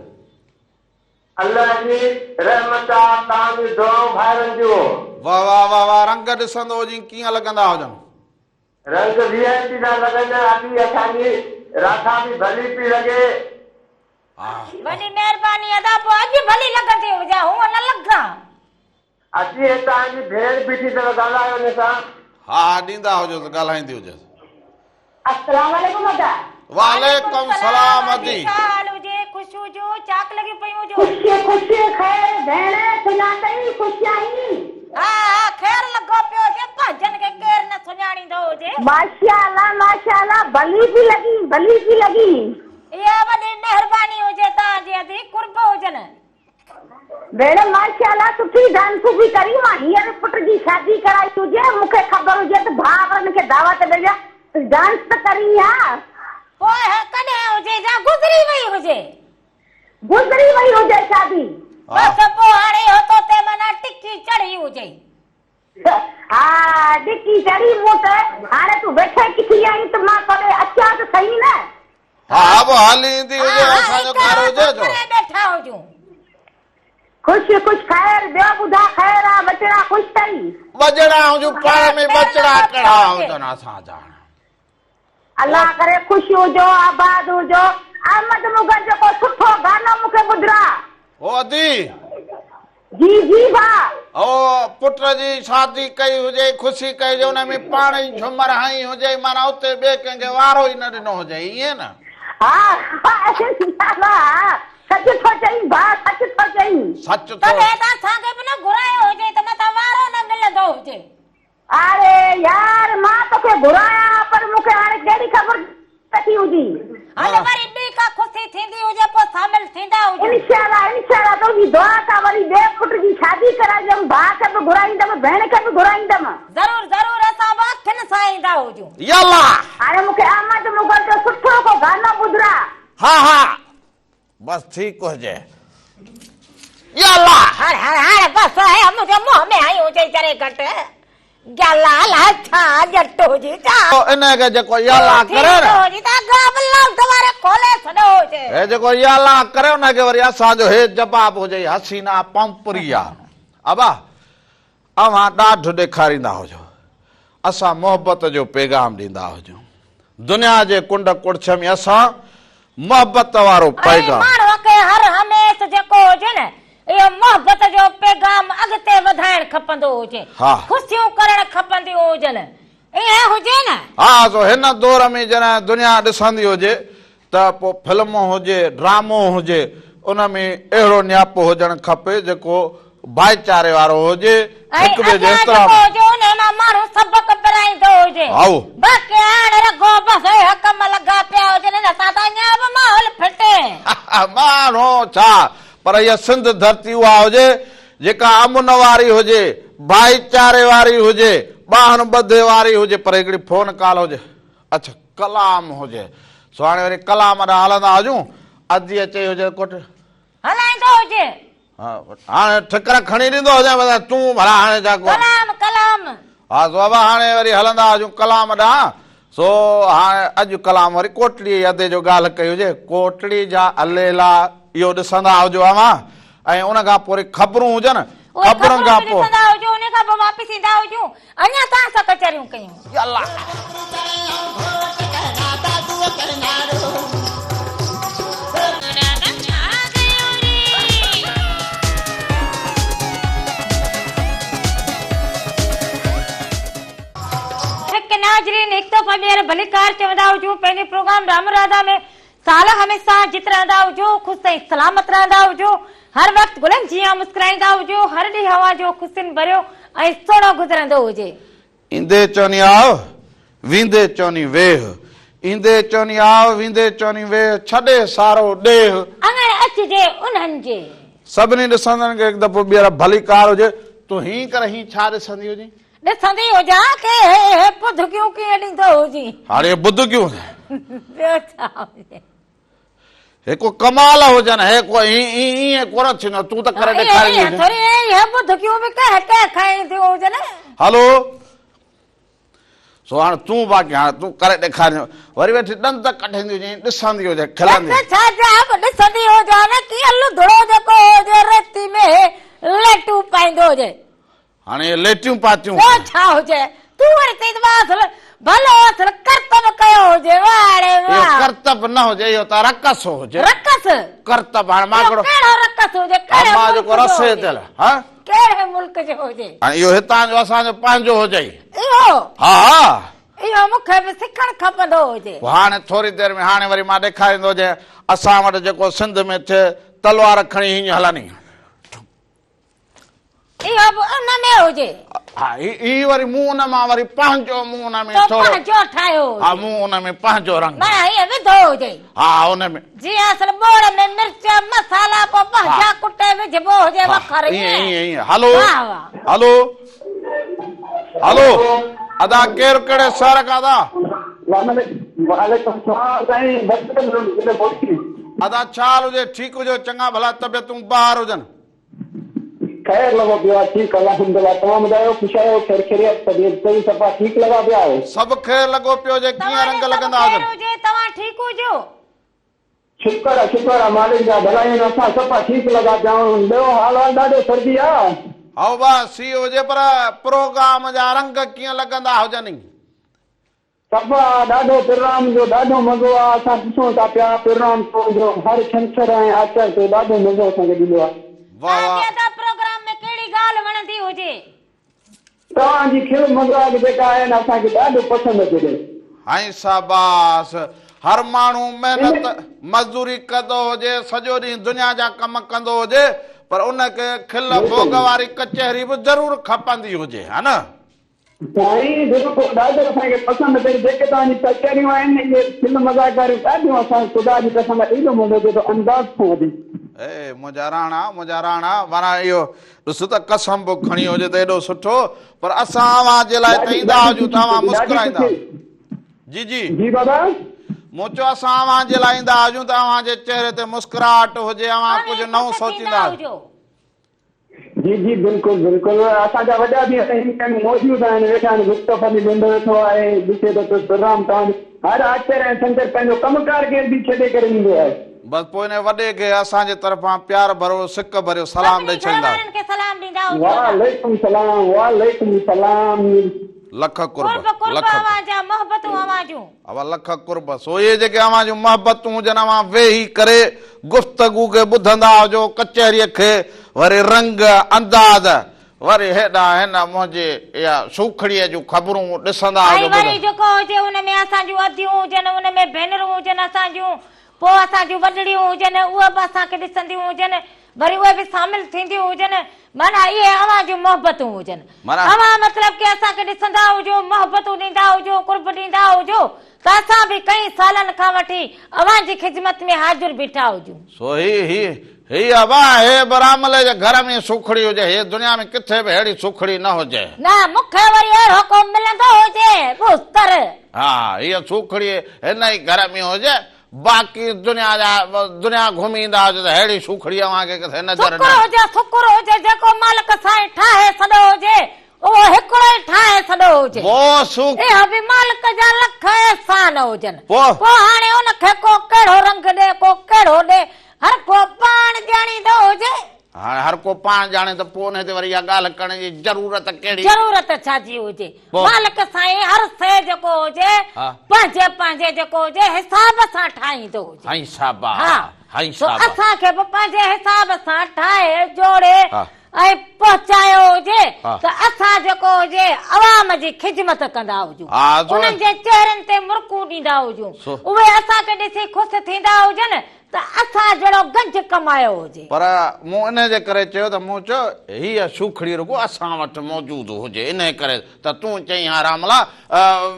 الله جي رحمت آ توهان جون دعائون ڀائرن جون. واه واه واه واه رنگ ڏسندو هجين ڪيئن لڳندا هجن. رنگ وي آء پي ٿا لڳن ادي اسان جي راڌا به ڀلي پي لڳي. وڏي مهرباني ادا پوء اڄ ڀلي لڳندي هجان هونء نه لڳان. اچي هي توهان جي ڀيڻ بيٺي اٿو ڳالهايو ان سان. ها ها ڏيندا هجوس ڳالهائيندي هجيس. السلام عليڪم ادا. وعليڪم سلام ادي. ڇا حال هجي خوش هجو چاڪ لڳيون پيون هجو. خوش خوش خير ڀيڻ سڃاتئي خوش آهين. ها ها خير لڳو پيو هجي پنهنجن کي ڪير نه سڃاڻيندو هجي. ماشاءالله ماشاءالله ڀلي پي لڳين ڀلي پي لڳين. اها وڏي مهرباني هجي توهان جي ادي قرب هجن. ڀيڻ ماشاءالله سٺي ڊانس پئي ڪرين مان هينئر پٽ جي شادي ڪرائي هجي مون کي خبر هجي ته ڀاورن کي دعوت ڏجان ته ڊانس ته ڪرين ها. پوء ڪڏهن هجي جا گذري وئي هجي. گذري وئي هجي شادي. بس پوء هاڻي اهو توتي معنيٰ ٽڪي چڙهي هجي. ها ٽڪي چڙهي مون ته هاڻي تون ويٺي ڪٿي آهين ته مان توڏي اچان ته سهي نه. ها به هلي ايندي هجي اسان جو گهر هجي جو. پري ويٺا هجون. خوش خوش خير ٻيو ٻڌا خير آ ٻچڙا خوش ٿئي. ٻچڙا هجون پاڻ ۾ ٻچڙا ڪهڙا هجن اسان جا. الله ڪري خوش هجو آباد هجو احمد مغل جو ڪو سٺو گانو مون کي ٻڌراء. او ادي. جي جي ڀاء. او پٽ جي شادي ڪئي هجي خوشي ڪئي هجي ان ۾ پاڻ ئي جهمر هنئي هجي معنيٰ اتي ٻئي ڪنهن کي وارو ئي نه ڏنو هجي ائين نه. ها ها ها سچ ٿو چئين ڀاء سچ ٿو چئين. سچ ٿو. تڏهن ته اسان کي به نه گهرايو هجي ته متان وارو نه ملندو هجي. آري يار مان توکي گهرايان ها پر مون کي هاڻي ڪهڙي خبر ته ٿي هجي. هل وري ٻي ڪا خوشي ٿيندي هجي پوء شامل ٿيندا هجون. انشاء الله انشاء الله تنهنجي دعا سان وري ٻئي پٽ جي شادي ڪرائيندم ڀاء کي به گهرائيندم ڀيڻ کي به گهرائيندم. ضرور ضرور اسان به اکين سان ايندا هجون. يلا. هاڻي مون کي احمد مغل جو سٺو ڪو گانو ٻڌراء. ها ها بس ٺيڪ هجي. يالا! هاڻ هاڻ هاڻ بس هي منهنجي منهن ۾ هنئي هجي ذري گهٽ. يالا الا ڇا ڄٽ هجي ڇا. انهي کي جيڪو يالا ڪري نه. هجي ته گاب لوڌ واري کولي ڇڏيو هجي. هي جيڪو يالا ڪري ان کي وري اسان جو هي جواب هجي حسينا پمپريا. ابا اوهان ڏاڍ ڏيکاريندا هجو، اسان محبت جو پيغام ڏيندا هجون. دنيا جي ڪنڊ ڪڙڇ ۾ اسان محبت وارو پيغام. ۽ ماڻهوء کي هر هميش جيڪو هجي نه اهو محبت جو پيغام اڳتي وڌائڻ کپندو هجي، خوشيون ڪرڻ کپنديون هجن، ائين هجي نه. ها سو هن دور ۾ جڏهن دنيا ڏسندي هجي ته پوء فلم هجي، ڊرامو هجي، ان ۾ اهڙو نياپو هجڻ کپي جيڪو ڀائيچاري وارو هجي، ۽ هڪ ٻئي جو اڳيان احترام. جيڪو هجي انهي مان ماڻهو سبق پرائيندو هجي. هائو. باقي هاڻ رڳو بس اهي ڪم لڳا پيا هجن ان سان ته اڃا به ماحول ڦٽي. ماڻهو ڇا پر هيء سنڌ ڌرتي اها هجي جيڪا امن واري هجي، ڀائيچاري واري هجي، ٻانهن ٻڌي واري هجي پر هڪڙي فون ڪال هجي. اڇا ڪلام هجي سو هاڻي وري ڪلام ڏانهن هلندا هجون اديء چئي هجي ڪوٽ. هلائيندو هجي. هاڻي ٺڪر کڻي ڏيندو هجين بس تون ڀلا هاڻي ڇا ڪو. ڪلام ڪلام. ها سو ابا هاڻي وري هلندا هجون ڪلام ڏانهن سو هاڻي اڄ ڪلام وري ڪوٽڙي جي ادي جو ڳالهه ڪئي هجي ڪوٽڙي جا اليلا اهو ڏسندا هجو اوهان ۽ ان کان پوء وري خبرون هجن اهي خبرن خبرون کان به پوء. ڏسندا هجون ان کان پوء واپس ايندا هجون اڃا توهان سان ڪچهريون ڪيون. يلا. هڪ ناظرين هڪ دفعو ٻيهر ڀليڪار چوندا هجون پنهنجي پروگرام رام راڌا ۾ سال هميشه جت رهندا هجو خوش ۽ سلامت رهندا هجو هر وقت گلن جيان مسڪرائيندا هجو هر ڏينهن اوهان جو خوشين ڀريو ۽ سهڻو گذرندو هجي. ايندي چوني آء، ويندي چوني ويهه. ايندي چوني آء، ويندي چوني ويهه، ڇڏي سارو ڏيهه. اڱڻ اچجي انهن جي. سڀني ڏسندڙن کي هڪ دفعو ٻيهر ڀليڪار هجي. تون هين ڪر هين ڇا ڏسندي هجين؟ ڏسندي هجان ڪي هي هي ٻڌڪيون ڪيئن ڏيندو هجين. هاڻي هي ٻڌڪيون. ٻيو ڇا هجي. هي ڪو ڪمال هجن هي ڪو ائين ڪونه ٿيندو تون ته ڪري ڏيکاريندي هجين. ٿوري هي ٻڌڪيون به ڪنهن ڪنهن کان اينديون هجن. هلو سو هاڻ تون باقي هاڻ تون ڪري ڏيکاريندي وري ويٺي ڏند ڪڍندي هجين ڏسندي هجين کلندي. ڏس ڇا جا به ڏسندي هجان ڪيئن لڌڙو جيڪو هجي ريتي ۾ ليٽون پائيندو هجي. هاڻي اهي ليٽيون پاتيون. ٻيو ڇا هجي؟ تون وري چئين ته اصل ڀلو اصل ڪرتب ڪيو هجي واهه ڙي واهه. اهو ڪرتب نه هجي اهو ته رقص هجي. رقص؟ ڪرتب هاڻي مان اهو ڪهڙو رقص هجي ڪهڙي مان ملڪ جيڪو جو رسي هجي؟ تي ها؟ ڪهڙي ملڪ جو هجي؟ ۽ اهو هتان جو اسان جو پنهنجو هجئي. اهو؟ ها ها. اهو مون کي به سکڻ کپندو هجي. پوء هاڻي ٿوري دير ۾ هاڻي وري مان ڏيکاريندو هجي اسان وٽ جيڪو سنڌ ۾ ٿئي تلوار کڻي هيئن هلني. اهو به ان ۾ هجي. ها هي وري مون ان مان وري پنهنجو مون ان ۾ تو ٿورو پنهنجو ٺاهيو هجي. ها مون ان ۾ پنهنجو رنگ. معنيٰ هيئن وڌو هجي. ها ان ۾. جيئن اصل ٻوڙ ۾ مرچ مصالحا پوء پنهنجا ڪٽي وجهبو هجي وکر ائين ائين ائين هلو واهه واهه. هلو هلو ادا ڪير ڪهڙي شهر کان ادا. وعليڪم السلام سائين بس ادا ڇا حال هجي ٺيڪ هجو چڱا ڀلا طبيعتون بهار هجن. خير لڳو پيو آ ٺيڪ الحمدالله توهان ٻڌايو خوش آهيو خير خيريت طبيعت صحيح صفا ٺيڪ لڳا پيا آهيو. سڀ خير لڳو پيو هجي ڪيئن توهان رنگ جي سڀ لڳندا خير هجن. هجي توهان ٺيڪ هجو. شڪر آ شڪر آ مالڪ جا ڀلايون آهن اسان صفا ٺيڪ لڳا پيا آهيون ٻيو حال وال ڏاڍو سردي آ. هائو با سيء هجي پر پروگرام جا رنگ ڪيئن لڳندا هجن. صفا ڏاڍو پروگرام جو ڏاڍو مزو آ اسان ڏسون ٿا پيا پروگرام تو جو هر ڇنڇر ۽ آچر تي ڏاڍو مزو اسان کي ڏيندو آ. واه توهان واه. کي ادا پروگرام ۾ ڪهڙي ڳالهه وڻندي هجي. توهان جي کل مذاق جيڪا آهي نه اسان کي ڏاڍو پسند اچي ٿي. هائين شاباس هر ماڻهو محنت مزدوري ڪندو هجي سڄو ڏينهن دنيا جا ڪم ڪندو هجي پر ان کي کل ڀوڳ واري ڪچهري به ضرور کپندي هجي ها نه. سائين بلڪل ڏاڍو اسان کي پسند اچي جيڪي توهان جي ڪچهريون آهن اهي کل مذاق واريون ڏاڍيون اسان کي خدا جي قسم ايڏو مزو اچي ٿو انداز کان وڌيڪ. اي منهنجا راڻا منهنجا راڻا معنيٰ اهو ڏس ته قسم به کڻي هجي ته ايڏو سٺو پر اسان اوهان جي لاء ته ايندا هجون ته اوهان مسڪرائيندا جي جي جي بابا. مون چيو اسان اوهان جي لاء ايندا هجون ته اوهان جي چهري تي مسڪراهٽ هجي اوهان ڪجهه نئون سوچيندا هجو. جي جي بلڪل بلڪل اسان جا وڏا به هن ٽائيم موجود آهن ويٺا آهن مصطفي به ننڍو ويٺو آهي ڏسي ٿو ته پروگرام توهان جو هر آچر ۽ ڇنڇر پنهنجو ڪم ڪار ڪير به ڇڏي ڪري ايندو آهي. بس پوء انهي وڏي کي اسان جي طرفان پيار ڀريو سڪ ڀريو سلام سڀني ڏئي گهر ڇڏيندا. وارن کي سلام ڏيندا هجو ادا. وعليڪم سلام وعليڪم سلام. لک قرب قرب قرب لک اوهان جا محبتون اوهان جون. اوا لک قرب سو اهي جيڪي اوهان جون محبتون هجن اوهان ويهي ڪري گفتگو کي ٻڌندا هجو ڪچهريء کي وري رنگ انداز وري هيڏانهن هن منهنجي اها سوکڙيء جون خبرون ڏسندا ۽ هجو وري ٻڌندا. جيڪو هجي ان ۾ اسان جون اديون هجن ان ۾ ڀينرون هجن اسان جون پوء اسان جون وڏڙيون هجن اهي به اسان کي ڏسنديون هجن وري اهي به شامل ٿينديون هجن، معنيٰ اهي اوهان جون محبتون هجن. اوهان مطلب ڪي اسان کي ڏسندا هجو، محبتون ڏيندا هجو، قرب ڏيندا هجو ته اسان به ڪئين سالن کان وٺي اوهان جي خدمت ۾ حاضر بيٺا هجون. سو هي هي هي ابا هي به راملي جي گهر ۾ سوکڙي هجي، هي دنيا ۾ ڪٿي به ههڙي سوکڙي نه هجي. نه مون کي وري اهڙو ڪو ملندو هجي ٻوستر. ها هيء سوکڙي هن ئي گهر ۾ هجي، باقي دنيا جا دنيا گهمي ايندا هجو ته ههڙي سوکڙي اوهان کي ڪٿي نظر نه. شڪر هجي شڪر هجي جيڪو مالڪ سائين ٺاهي سڏو هجي اهو هڪڙو ئي ٺاهي سڏو هجي. پوء سوک. اهو به مالڪ جا لک احسان هجن. پوء. پوء هاڻي ان کي ڪو ڪهڙو رنگ ڏي ڪو ڪهڙو ڏي هر ڪو پاڻ ڄاڻيندو هجي. هاڻي هر ڪو پاڻ ڄاڻي ته پوء انهي تي وري اها ڳالهه ڪرڻ جي ضرورت ڪهڙي؟ ضرورت ڇا جي هجي؟ مالڪ سائين هر شيء جيڪو هجي پنهنجي پنهنجي جيڪو هجي حساب سان ٺاهيندو هجي. سائين شاباش سائين سو شاباش. اسان کي به پنهنجي حساب سان ٺاهي جوڙي ۽ پهچايو هجي ته اسان جيڪو هجي عوام جي خدمت ڪندا هجون انهن جي چهرن تي مرڪون ڏيندا هجون اهي اسان کي ڏسي خوش ٿيندا هجن ته اسان جهڙو گنج ڪمايو هجي. پر مون انهيء جي ڪري چيو ته مون چيو، هيء سوکڙي رڳو اسان وٽ موجود هجي، انهيء ڪري ته تون چئين ها راملا،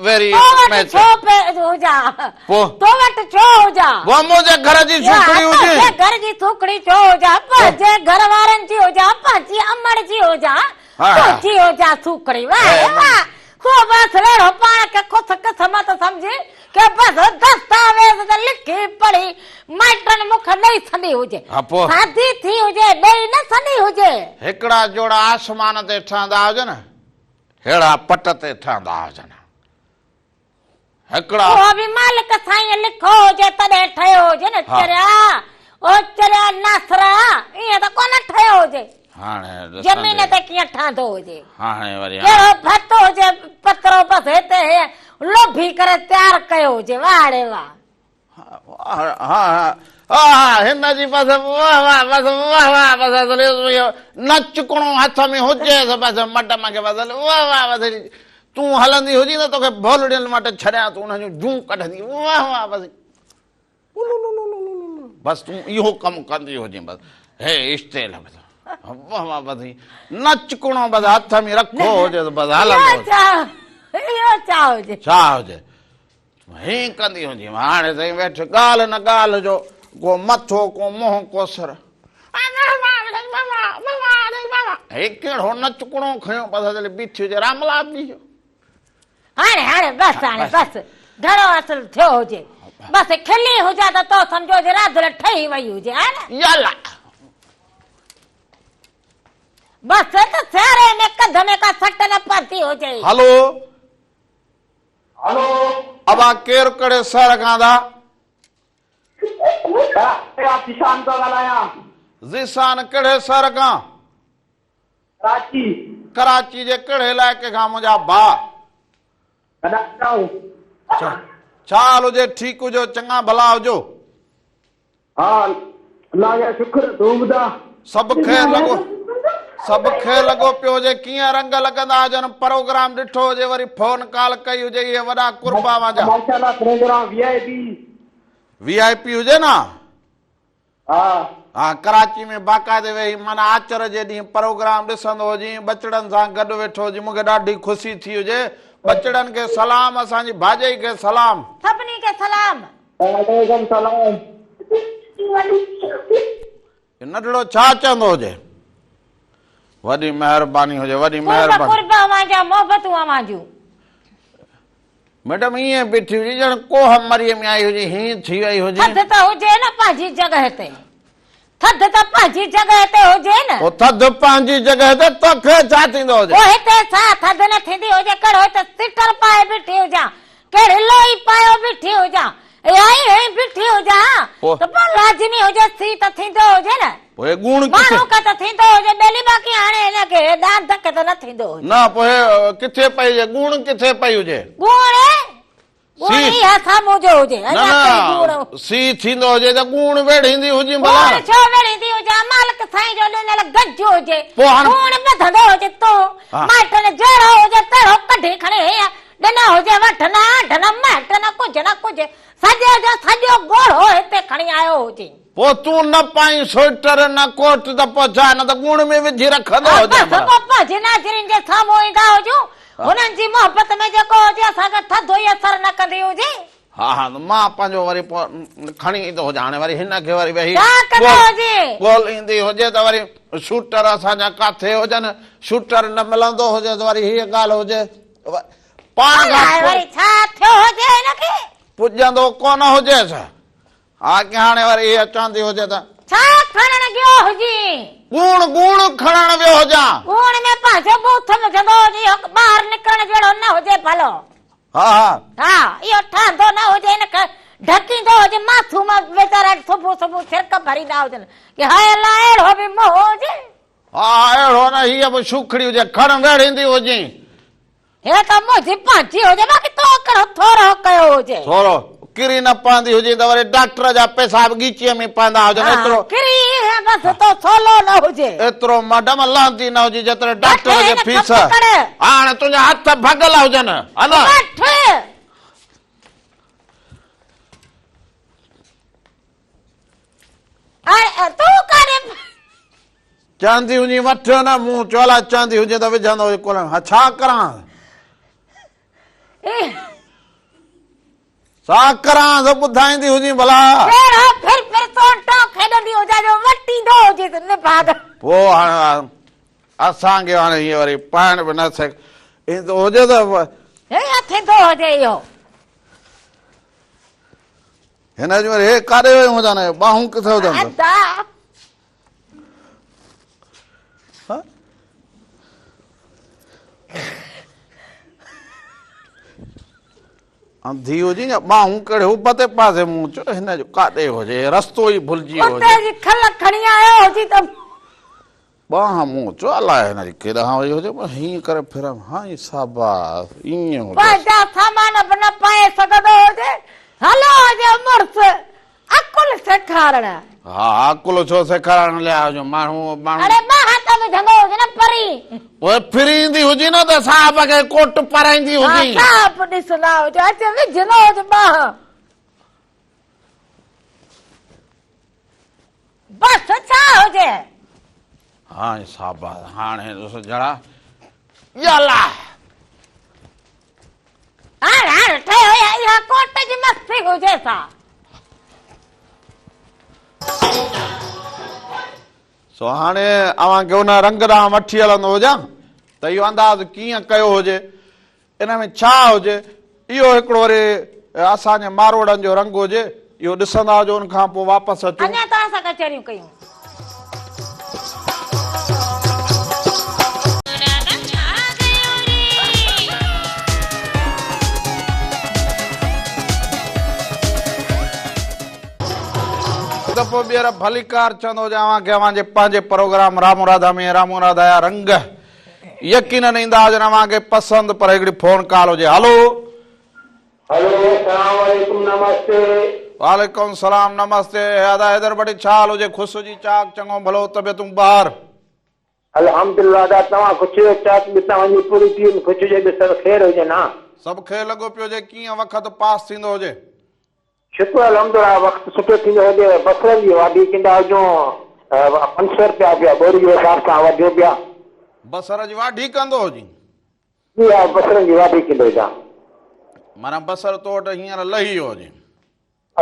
ويري تو وٽ ميچ. ڇو پئي هجان؟ پوء؟ تو وٽ ڇو هجان؟ پوء منهنجي گهر جي سوکڙي هجي. تنهنجي گهر جي سوکڙي ڇو هجان؟ پنهنجي گهر وارن جي هجان، پنهنجي امڙ جي هجان، تنهنجي هجان سوکڙي. واهه واهه! هو بس اهڙو پاڻ کي خوش قسمت سمجهي ڪي بس دستاويز تي لکي پڙهي مائٽن مون کي ڏئي ڇڏي هجي. شادي ٿي هجي ڏئي نه ڇڏي هجي. هڪڙا جوڙا آسمان تي ٺهندا هجن، ههڙا پٽ تي ٺهندا هجن. هڪڙا. اهو به مالڪ سائينء لکيو هجي تڏهن ٺهيو هجي نه چريا، او چريا ناصرا ائين ته ڪونه ٺهيو هجي. هاڻي زمين تي ڪيئن ٺهندو هجي. هاڻي وري ڪهڙو ڀت هجي پترو بس هتي هي لوڀي ڪري تيار ڪيو هجي واهه ڙي واهه. ها ها ها ها هن جي بس واهه واهه بس واهه واهه بس اصل اهو نچڪڻو هٿ ۾ هجيس بس مڊم کي بس واهه واهه بس تون هلندي هجين ته توکي ڀولڙين وٽ ڇڏيان تون انهن جون جون ڪڍندي واهه واهه بس بس تون اهو ڪم ڪندي هجين بس هي اشتيل بس واهه واهه بس نچڪڻو بس هٿ ۾ رکو هجيس بس هلندو اهو ڇا هجي ڇا هجي هيئن ڪندي هوندي هيم. هاڻي سائين ويٺ ڳالهه نه ڳالهه جو ڪو مٿو ڪو منهن ڪو سر. هي ڪهڙو نچڪڻو کنيو بس اصل بيٺي هجي راملا به جو. هاڻي هاڻي بس هاڻي بس گهڻو اصل ٿيو هجي بس کلي هجان ته تو سمجهو هجي راڌل ٺهي وئي هجي ها نه. يلا. بس ته سياري ۾ ڪنڌ ۾ ڪا سٽ نه پاتي هجي. هلو. هلو. ابا ڪير ڪهڙي شهر کان ٿا؟ مان ذيشان ٿو ڳالهايان. ذيشان ڪهڙي شهر کان؟ ڪراچي. ڪراچي جي ڪهڙي علائقي کان منهنجا ڀاء؟ ڇا حال هجي ٺيڪ هجو چڱا ڀلا هجو. ها الله جا شڪر تون ٻڌا. سڀ خير لڳو سڀ خير لڳو پيو هجي ڪيئن رنگ لڳندا هجن پروگرام ڏٺو هجي وري فون ڪال ڪئي هجي اهي وڏا قرب اوهان جا. ماشاءالله programme V I P. V I P هجي نه. ها. ها ڪراچي ۾ باقاعدي ويهي معنيٰ آچر جي ڏينهن پروگرام ڏسندو هجين ٻچڙن سان گڏ ويٺو هجين مونکي ڏاڍي خوشي ٿي هجي ٻچڙن کي سلام اسان جي ڀاڄائي کي سلام. سڀني کي سلام. وعليڪم سلام. هي ننڍڙو ڇا چوندو هجي. وڏي مهرباني هجي وڏي قرب مهرباني. قرب اوهان جا محبتون اوهان جون. ميڊم ائين بيٺي هجي ڄڻ ڪوهه مريء ۾ آئي هجي هيئن ٿي وئي هجي. ٿڌ ته هجي نه پنهنجي جڳهه تي. ٿڌ ته پنهنجي جڳهه تي هجي نه. پوء ٿڌ پنهنجي جڳهه تي توکي ڇا ٿيندو هجي. پوء هتي ڇا ٿڌ نه ٿيندي هجي ڪهڙو هتي سيٽر پائي بيٺي هجان ڪهڙي لوئي پايو بيٺي هجان يا ائين بيٺي هجان ته پوء لازمي هجي سي ته ٿيندو هجي نه. پوء هي ڳوڻ ڪٿي. ماڻهو کي ته ٿيندو هجي ٻيلي باقي هاڻي هن کي ڏاند کي ته نه ٿيندو هجي. نه پوء هي ڪٿي پئي هجي ڳوڻ ڪٿي پئي هجي. ڳوڻ ڳوڻ اها سامهون جو هجي نه نه سي ٿيندو هجي ته ڳوڻ ويڙهيندي هجين ڀلا. ڳوڻ ڇو ويڙهيندي هجان مالڪ سائين جو ڏنل گج هجي ڳوڻ ٻڌندو هجي تون مائٽن جهڙو هجي تهڙو ڪڍي کڻي هيئن ڏنا هجي وٺ نه آنڍ نه مائٽ نه ڪجهه نه ڪجهه سڄي جو سڄو ڳوڙهو هتي کڻي آيو هجين. پوء تون نه پائين سوئيٽر نه ڪوٽ ته پوء ڇا نه ته ڳوڻ ۾ وجهي رکندو هجين ڀلا. بس پوء پنهنجي ناظرين جي سامهون ايندا هجون هنن جي محبت ۾ جيڪو هجي اسان کي ٿڌو ئي اثر نه ڪندي هجي. ها ها مان پنهنجو وري پوء کڻي ايندو هجان هاڻي وري هن کي وري ويهي ڇا ڪندو هجين. ڳوليندي هجي ته وري سوئيٽر اسان جا ڪاٿي هجن سوئيٽر نه ملندو هجي ته وري هيء ڳالهه هجي پاڻ کان الائي وري ڇا ٿيو هجي هن کي. پڄندو ڪونه هجيس. ها ڪي هاڻي وري هيء چوندي هجي ته. ڇا کڻڻ ويو هجين؟ ڳوڻ ڳوڻ کڻڻ ويو هجان. ڳوڻ ۾ پنهنجو ٻوٿ وجهندو هجي اهو ٻاهر نڪرڻ جهڙو نه هجي ڀلو. ها ها. ها اهو ٺهندو نه هجي هن کي ڍڪيندو هجي ماٿو مان ويچارا صبح صبح ڇرڪ ڀريندا هجن ڪي هاء الله اهڙو به منهن هجي. ها اهڙو نه هيء به سوکڙي هجي کڻ ويڙهيندي هجين. هيء ته منهنجي پنهنجي هجي باقي تو ڪهڙو ٿورو ڪيو هجي. ٿورو ڪري نه پوندي هجين ته وري ڊاڪٽر جا پئسا به ڳچيء ۾ پوندا هجن ايترو. ها ڪري هي بس تو سولو نه هجي. ايترو مڊم لهندي نه هجي جيتري ڊاڪٽر جي فيس. هاڻي تنهنجا هٿ ڀڳل هجن ها نه. وٺ. تون ڪاڏي. چوندي هجين وٺ نه مون چيو الاء چوندي هجين ته وجهندو هجي ڪونه ها ڇا ڪران ڇا ڪران سو ٻڌائيندي هجين ڀلا. ڪهڙو ڦر ڦر سونٽو کيڏندي هجان جو وٽيندو هجيس نڀاڳ. پوء هاڻي اسان کي هاڻي هيئن وري پائڻ به نه سک ايندو هجي ته. هيئن ٿيندو هجي اهو. هن جون وري هي ڪاڏي ويون هجن ٻانهون ڪٿي هجن. ادا. انڌي هجي يا ٻانهون ڪهڙي اڀ تي پاسي مون چيو هن جو ڪاڏي هجي رستو ئي ڀلجي ويو هجي. ڪتي جي کل کڻي آيو هجي ته. ٻانهن مون چيو الاء هن جي ڪيڏانهن وئي هجي پر هيئن ڪري ڦريم هائين شاباس ائين هجيس. پنهنجا سامان به نه پائي سگهندو هجي هلو هجي مڙس عقل. عقل سيکارڻ. ها عقل ڇو سيکارڻ ليا هجون ماڻهو ماڻهو. اڙي ٻه هٿ وجهندو هجي نه پرين. پوء ڦري ايندي هجي نه ته صاحب کي ڪوٽ پارائيندي هجي. ها صاحب ڏسندا هجو اچي وجهندو هجي ٻانهن. بس ڇا هجي. هاڻي شاباس هاڻي ڏس جھڙا يالا. هاڻ هاڻ ٺهيو يا اها ڪوٽ جي مستي هجي سا. سو هاڻي اوهان کي ان رنگ ڏانهن وٺي هلندو هجان ته اهو انداز ڪيئن ڪيو هجي ان ۾ ڇا هجي اهو هڪڙو وري اسان جي ماروئڙن جو رنگ هجي اهو ڏسندا هجو ان کان پوء واپس اچون. اڃا توهان سان ڪچهريون ڪيون. هڪ دفعو ٻيهر ڀليڪار چوندو هجان اوهان کي اوهان جي پنهنجي پروگرام رامو راڌا ۾ رامو راڌا جا رنگ يقينن ايندا هجن اوهان کي پسند پر هڪڙي فون ڪال هجي هلو. هلو سلام عليڪم نمستي. وعليڪم السلام نمستي ادا حيدر ڀٽي ڇا حال هجي خوش هجي چاڪ چڱو ڀلو طبيعتون بهار. الحمدلله ادا توهان خوش هجو چاڪ به توهان جي پوري ٽيم خوش هجي به سڀ خير هجن ها. سڀ خير لڳو پيو هجي ڪيئن وقت پاس ٿيندو هجي. شڪر الحمدلله وقت سٺو ٿيندو هجي بصرن جي واڍي ڪندا هجون 500 رپيا پيا ٻوري جي حساب سان وڍيون پيا. بصر جي واڍي ڪندو هجين. جي ها بصرن جي واڍي ڪندو هجان. معنيٰ بصر تو وٽ هينئر لهي ويو هجي.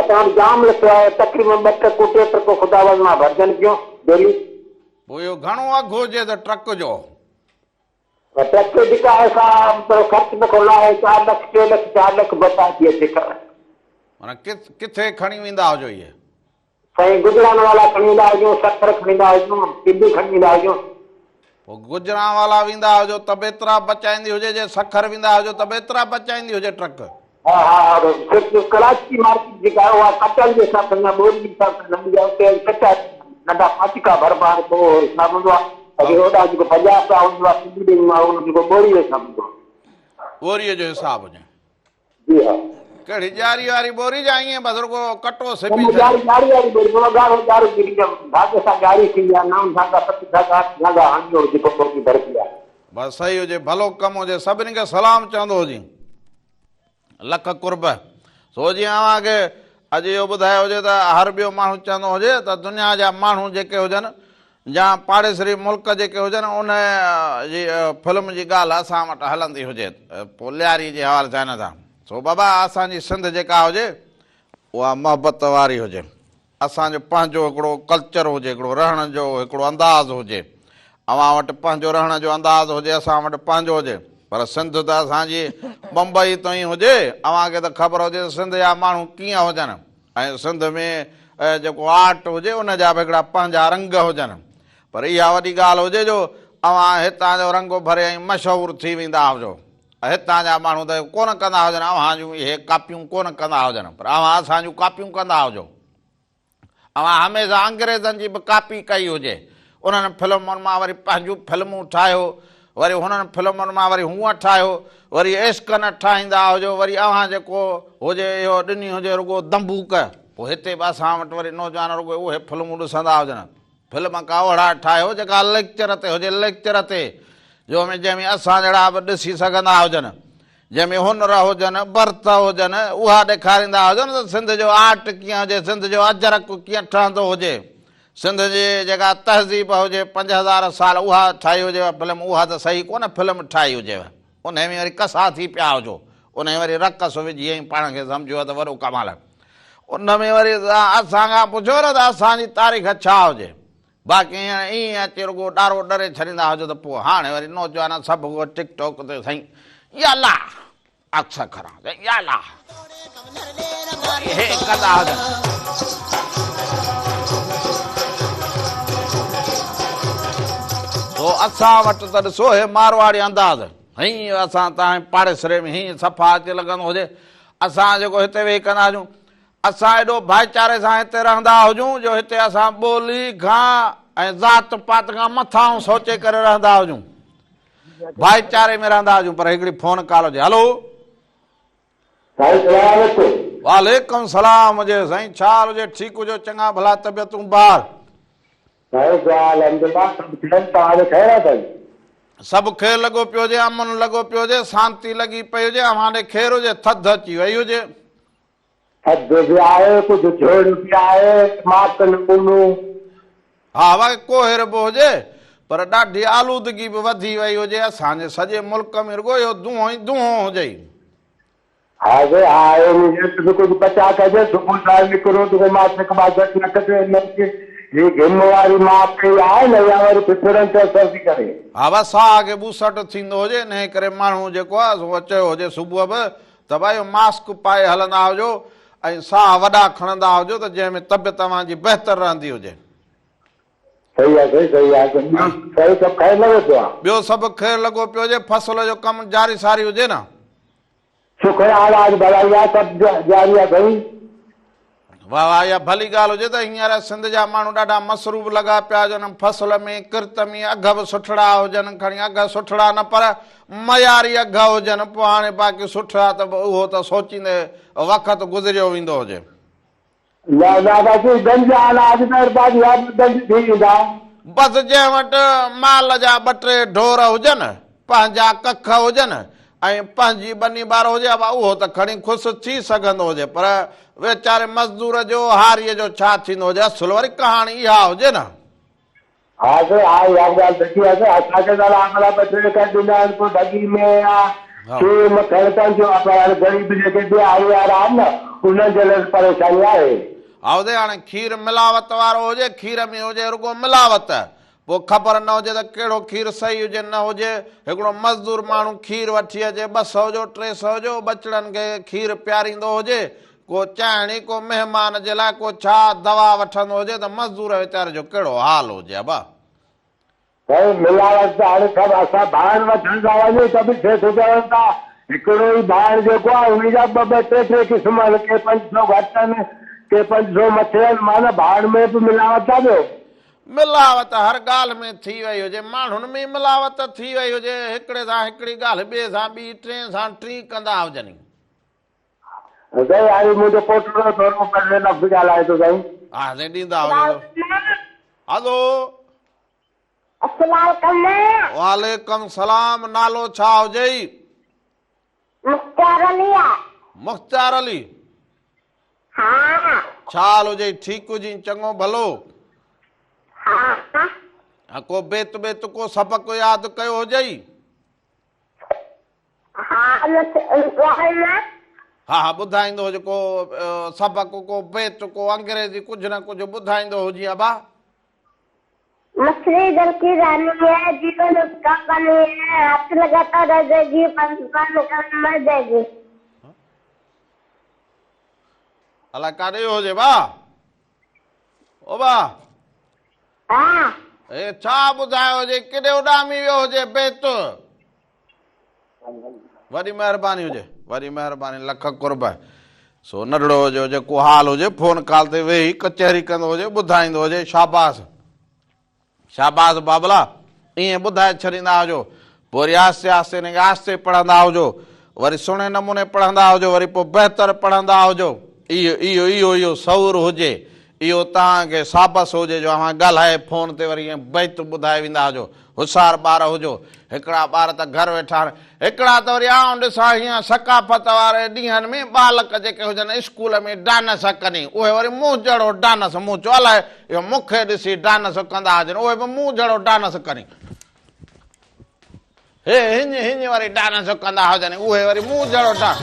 اسان وٽ جام لٿو آهي تقريبن ٻه ٽرڪون ٽي ٽرڪون خداوند مان ڀرجن پيون ڊيلي. پوء اهو گهڻو اگهه هجي ته ٽرڪ جو. ٽرڪ جيڪا آهي سا خرچ نه کان لاهي چار لک ٽي لک چار لک بچا ٿي اچي. معنيٰ ڪٿي کڻي ويندا هجو اهي؟ سائين گجرانوالا کڻي ويندا هجون، سکر کڻي ويندا هجون، ٽنڊي کڻي ويندا هجون. پوء گجرانوالا ويندا هجو ته به ايترا بچائيندي هجي، جي سکر ويندا هجو ته به ايترا بچائيندي هجي ٽرڪ. ها ها صرف ڪراچي مارڪيٽ جيڪا آهي اها ڪٽن جي حساب سان يا ٻوري جي حساب سان نه هوندي آهي اتي ڪچا ننڍا پاچڪا ڀربا آهن پوء اهو حساب هوندو آهي باقي هوڏانهن جيڪو پنجاب ڏانهن هوندو آهي سنڌي ڏي ويندو آهي ان جيڪو ٻوري جو حساب هوندو آهي. ٻوري جو حساب هجي. جي ها. ڪهڙي ڄاري واري ٻوري يا ائين بس رڳو ڪٽو سبي ڇڏيو. ڄاري ڄاري واري ٻوري معنيٰ ڳاڙهو ڳاڙهو جيڪي ڌاڳي سان ڳاڙهي ٿيندي آهي نو ڌاڳا ست ڌاڳا اٺ ڌاڳا هڻي اهو جيڪو ٻوري ڀربي آهي. بس صحيح هجي ڀلو ڪم هجي سڀني کي سلام چوندو هجين. لک قرب. سو جيئن اوهان کي اڄ اهو ٻڌايو هجي ته هر ٻيو ماڻهو چوندو هجي ته دنيا جا ماڻهو جيڪي هجن يا پاڙيسري ملڪ جيڪي هجن ان جي فلم جي ڳالهه اسان وٽ هلندي هجي پوء لياري جي حوالي سان هن سان سو بابا اسان جي سنڌ جيڪا هجي اها محبت واري هجي. اسان جو پنهنجو هڪڙو ڪلچر هجي، هڪڙو رهڻ جو هڪڙو انداز هجي. اوهان وٽ پنهنجو رهڻ جو انداز هجي، اسان وٽ پنهنجو هجي. پر سنڌ ته اسان جي بمبئي تائين هجي. اوهان کي ته خبر هجي ته سنڌ جا ماڻهو ڪيئن هجن ۽ سنڌ ۾ جيڪو آرٽ هجي ان جا به هڪڙا پنهنجا رنگ هجن. پر اها وڏي ڳالهه هجي جو اوهان هتان جو رنگ ڀري ۽ مشهور ٿي ويندا هجو. هتان جا ماڻهو ته ڪونه ڪندا هجن، اوهان جون اهي ڪاپيون ڪونه ڪندا هجن، پر اوهان اسان جون ڪاپيون ڪندا هجو. اوهان هميشه انگريزن جي به ڪاپي ڪئي هجي. انهن فلمن مان وري پنهنجون فلمون ٺاهيو، وري هنن فلمن مان وري هونء ٺاهيو، وري عشقن ٺاهيندا هجو، وري اوهان جيڪو هجي اهو ڏني هجي رڳو دنبوڪ. پوء هتي به اسان وٽ وري نوجوان رڳو اهي فلمون ڏسندا هجن. فلم ڪا اهڙا ٺاهيو جيڪا ليڪچر تي هجي، ليڪچر تي، جو ۾ جنهن ۾ اسان جهڙا به ڏسي سگهندا هجن، جنهن ۾ هنر هجن، برٿ هجن، اها ڏيکاريندا هجن ته سنڌ جو آرٽ ڪيئن هجي، سنڌ جو اجرڪ ڪيئن ٺهندو هجي، سنڌ جي جيڪا تهذيب هجي 5000 سال اها ٺاهي هجيو فلم، اها ته صحيح ڪونه فلم ٺاهي هجيو، انهي ۾ وري ڪسا ٿي پيا هجو، انهي وري رقص وجهي ۽ پاڻ کي سمجهيو ته وڏو ڪمال. ان ۾ وري اسان کان پڇو نه ته اسان جي تاريخ ڇا هجي. باقي هينئر ائين اچي رڳو ڏارو ڏري ڇڏيندا هجو ته پوء هاڻي وري نوجوان سڀ ڪو ٽڪ ٽاڪ تي سائين يالا عڪس کڻان سائين يالا هي ڪندا هجن. سو اسان وٽ ته ڏسو هي مارواڙي انداز هيئن اسان تان پاڙيسري ۾ هيئن صفا اچي لڳندو هجي. اسان جيڪو هتي ويهي ڪندا هجون، اسان ايڏو ڀائيچاري سان هتي رهندا هجون جو هتي اسان ٻولي کان ۽ ذات پات کان مٿانهون سوچي ڪري رهندا هجون، ڀائيچاري ۾ رهندا هجون پر هڪڙي فون ڪال هجي هلو. سائين سلام عليڪم. وعليڪم سلام هجي سائين ڇا حال هجي ٺيڪ هجو چڱا ڀلا طبيعتون بار. سائين دعا الحمدلله سڀ خير توهان جو خير آهي سائين. سڀ خير لڳو پيو هجي امن لڳو پيو هجي سانتي لڳي پئي هجي اوهان ڏي خير هجي ٿڌ اچي وئي هجي. ٿڌ به آهي ڪجهه جهڙ به آهي ماڪ نمونو. ها واقعي ڪوهير به هجي پر ڏاڍي آلودگي به وڌي وئي هجي اسان جي سڄي ملڪ ۾ رڳو اهو دونهون ئي دونهون هجي. ها سائين ها ان جي به ڪجهه بچاء ڪجي صبح ساڻ نڪرو ته ڪو ماسڪ باسڪ نڪ تي نه اچي هي گهم واري ماڪ ئي آهي نه اها وري ڦڦڙن تي اثر ٿي ڪري. ها وا ساهه کي ٻوسٽ ٿيندو هجي انهي ڪري ماڻهو جيڪو آهي سو چيو هجي صبح به ته ڀائي ماسڪ پائي هلندا هجو ۽ ساهه وڏا کڻندا هجو ته جنهن ۾ طبيعت اوهان جي بهتر رهندي هجي. صحيح آ سائين صحيح آ ٻيو سائين سڀ خير لڳو پيو آ. ٻيو سڀ خير لڳو پيو هجي فصل جو ڪم جاري ساري هجي نه. شڪر آ الله جي ڀلائي آ سڀ جاري آ سائين. واه واه اها ڀلي ڳالهه هجي ته هينئر سنڌ جا ماڻهو ڏاڍا مصروف لڳا پيا هجن فصل ۾ ڪرت ۾ اگهه به سٺڙا هجن کڻي اگهه سٺڙا نه پر معياري اگهه هجن پوء هاڻي باقي سٺڙا ته به اهو ته سوچيندي وقت گذريو ويندو هجي. نه نه باقي گنج اناج مهرباني آ گنج ٿي ويندا. بس جنهن وٽ مال جا ٻه ٽي ڍور هجن، پنهنجا ڪک هجن ۽ پنهنجي ٻني ٻارو هجي ابا اهو ته کڻي خوش ٿي سگهندو هجي پر ويچاري مزدور جو هاريء جو ڇا ٿيندو هجي اصل وري ڪهاڻي اها هجي نه. ها سائين ها اها به ڳالهه سچي آهي سائين اسان کي ته عاملا ٻه ٽي ايڪڙ ڏنا آهن پوء ڍڳي ۾ يا شينهن مکڻ تنهن جو آهي پر هاڻي غريب جيڪي ڏهاڙي وارا آهن نه انهن جي لاء پريشاني آهي. هائو هاڻي کير ملاوت وارو هجي کير ۾ هجي رڳو ملاوت پوء خبر نه هجي ته ڪهڙو کير صحيح هجي نه هجي هڪڙو مزدور ماڻهو کير وٺي اچي 200 جو 300 جو ٻچڙن کي کير پياريندو هجي ڪو چانهڻي، ڪو مهمان جي لاء ڪو ڇا دوا وٺندو هجي ته مزدور ويچاري جو ڪهڙو حال هجي ابا. سائين ملاوٽ ته هاڻي سڀ اسان ڀاڻ وٺڻ ٿا وڃون ته به سيٺ چون ٿا هڪڙو ئي ڀاڻ جيڪو آهي انهي جا ٻه ٻه ٽي ٽي قسم آهن ڪي 500 گهٽ آهن ڪي 500 مٿي آهن معنيٰ ڀاڻ ۾ به ملاوٽ آهي ٻيو. ملاوٽ هر ڳالهه ۾ ٿي وئي هجي ماڻهن ۾ ملاوٽ ٿي وئي هجي هڪڙي سان هڪڙي ڳالهه ٻئي سان ٻي ٽئين سان ٽين ڪندا هجن. سائين هاڻي منهنجو پوٽڙو ٿورو پنهنجي لفظ ڳالهائي ٿو سائين. ها سائين ڏيندا هجو هلو. السلام عليڪم. وعليڪم سلام نالو ڇا هجئي؟ مختيار علي آ. مختيار علي. ها. ڇا حال هجئي ٺيڪ هجين چڱو ڀلو؟ ها. ها ڪو بيت بيت ڪو سبق ياد ڪيو هجئي؟ ها ها ها ٻڌائيندو هجي ڪو سبق ڪو بيت ڪو انگريزي ڪجهه نه ڪجهه ٻڌائيندو هجين ابا. مڇلي جل ڪي راني هي جيون اس ڪا پاني هي هاٿ لگاتا رهه جائيگي پن پن ڪر مر جائيگي. الائي ڪاڏي ويو هجي با او با. ها. هي ڇا ٻڌايو هجي ڪيڏي اڏامي ويو هجي بيت. وڏي مهرباني هجي وڏي مهرباني لک قرب سو ننڍڙو هجي جيڪو حال هجي فون ڪال تي ويهي ڪچهري ڪندو هجي ٻڌائيندو هجي شاباس شاباس بابلا ائين ٻڌائي ڇڏيندا هجو پوء وري آهستي آهستي هن کي آهستي پڙهندا هجو وري سهڻي نموني پڙهندا هجو وري پوء بهتر پڙهندا هجو اهو اهو اهو اهو شعور هجي اهو توهان کي شابس هجي جو اوهان ڳالهائي فون تي وري ائين بيت ٻڌائي ويندا هجو. هوشيار ٻار هجو. هڪڙا ٻار ته گهر ويٺا آهن. هڪڙا ته وري آئون ڏسان هينئن ثقافت واري ڏينهن ۾ ٻالڪ جيڪي هجن اسڪول ۾ ڊانس ڪني اهي وري مون جهڙو ڊانس مون چيو الائي اهو مون کي ڏسي ڊانس ڪندا هجن اهي به مون جهڙو ڊانس ڪني. هي هڃ هڃ وري ڊانس ڪندا هجن اهي وري مون جهڙو ڊانس.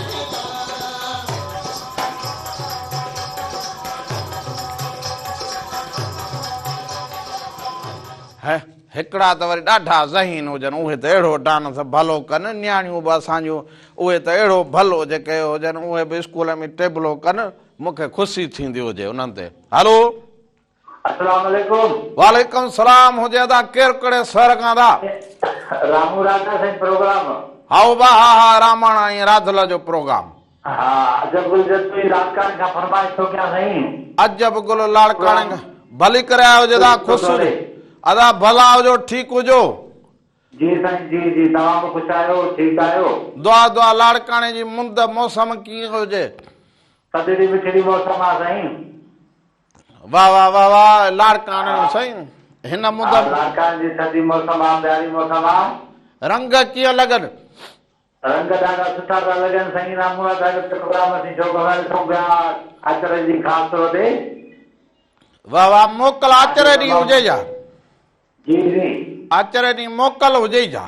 هڪڙا ته وري ڏاڍا ذهين هجن اهي ته اهڙو ڊانس ڀلو ڪن نياڻيون به اسان جون اهي ته اهڙو ڀلو جيڪي هجن اهي به اسڪول ۾ ٽيبلو ڪن مون کي خوشي ٿيندي هجي انهن تي. هلو. السلام عليڪم. وعليڪم السلام هجي ادا ڪير ڪهڙي شهر کان ادا. رامو راڌا سائين پروگرام. هائو با ها ها راماڻ ۽ راڌل جو پروگرام. ها عجب گل جتوئي لاڙڪاڻي کان فرمائش ٿو ڪيان سائين. عجب گل لاڙڪاڻي کان ڀلي ڪري آيو هجي ادا خوش هجو ادا ڀلا هجو ٺيڪ هجو. جي سائين جي جي توهان به خوش آهيو ٺيڪ آهيو. دعا دعا لاڙڪاڻي جي مند موسم ڪيئن هجي. ٿڌڙي مٺڙي موسم آ سائين. واه واه واه واه لاڙڪاڻي جو سائين هن مند. ها لاڙڪاڻي جي ٿڌي موسم آ پياري موسم آ. رنگ ڪيئن لڳن. رنگ ڏاڍا سٺا ٿا لڳن سائين رامولا صاحب پروگرام اسين شوق سان ڏسون پيا آچر ڏينهن خاص طور تي. واه واه موڪل آچر ڏينهن هجي ڇا. جي جي. آچر ڏينهن موڪل هجي ڇا.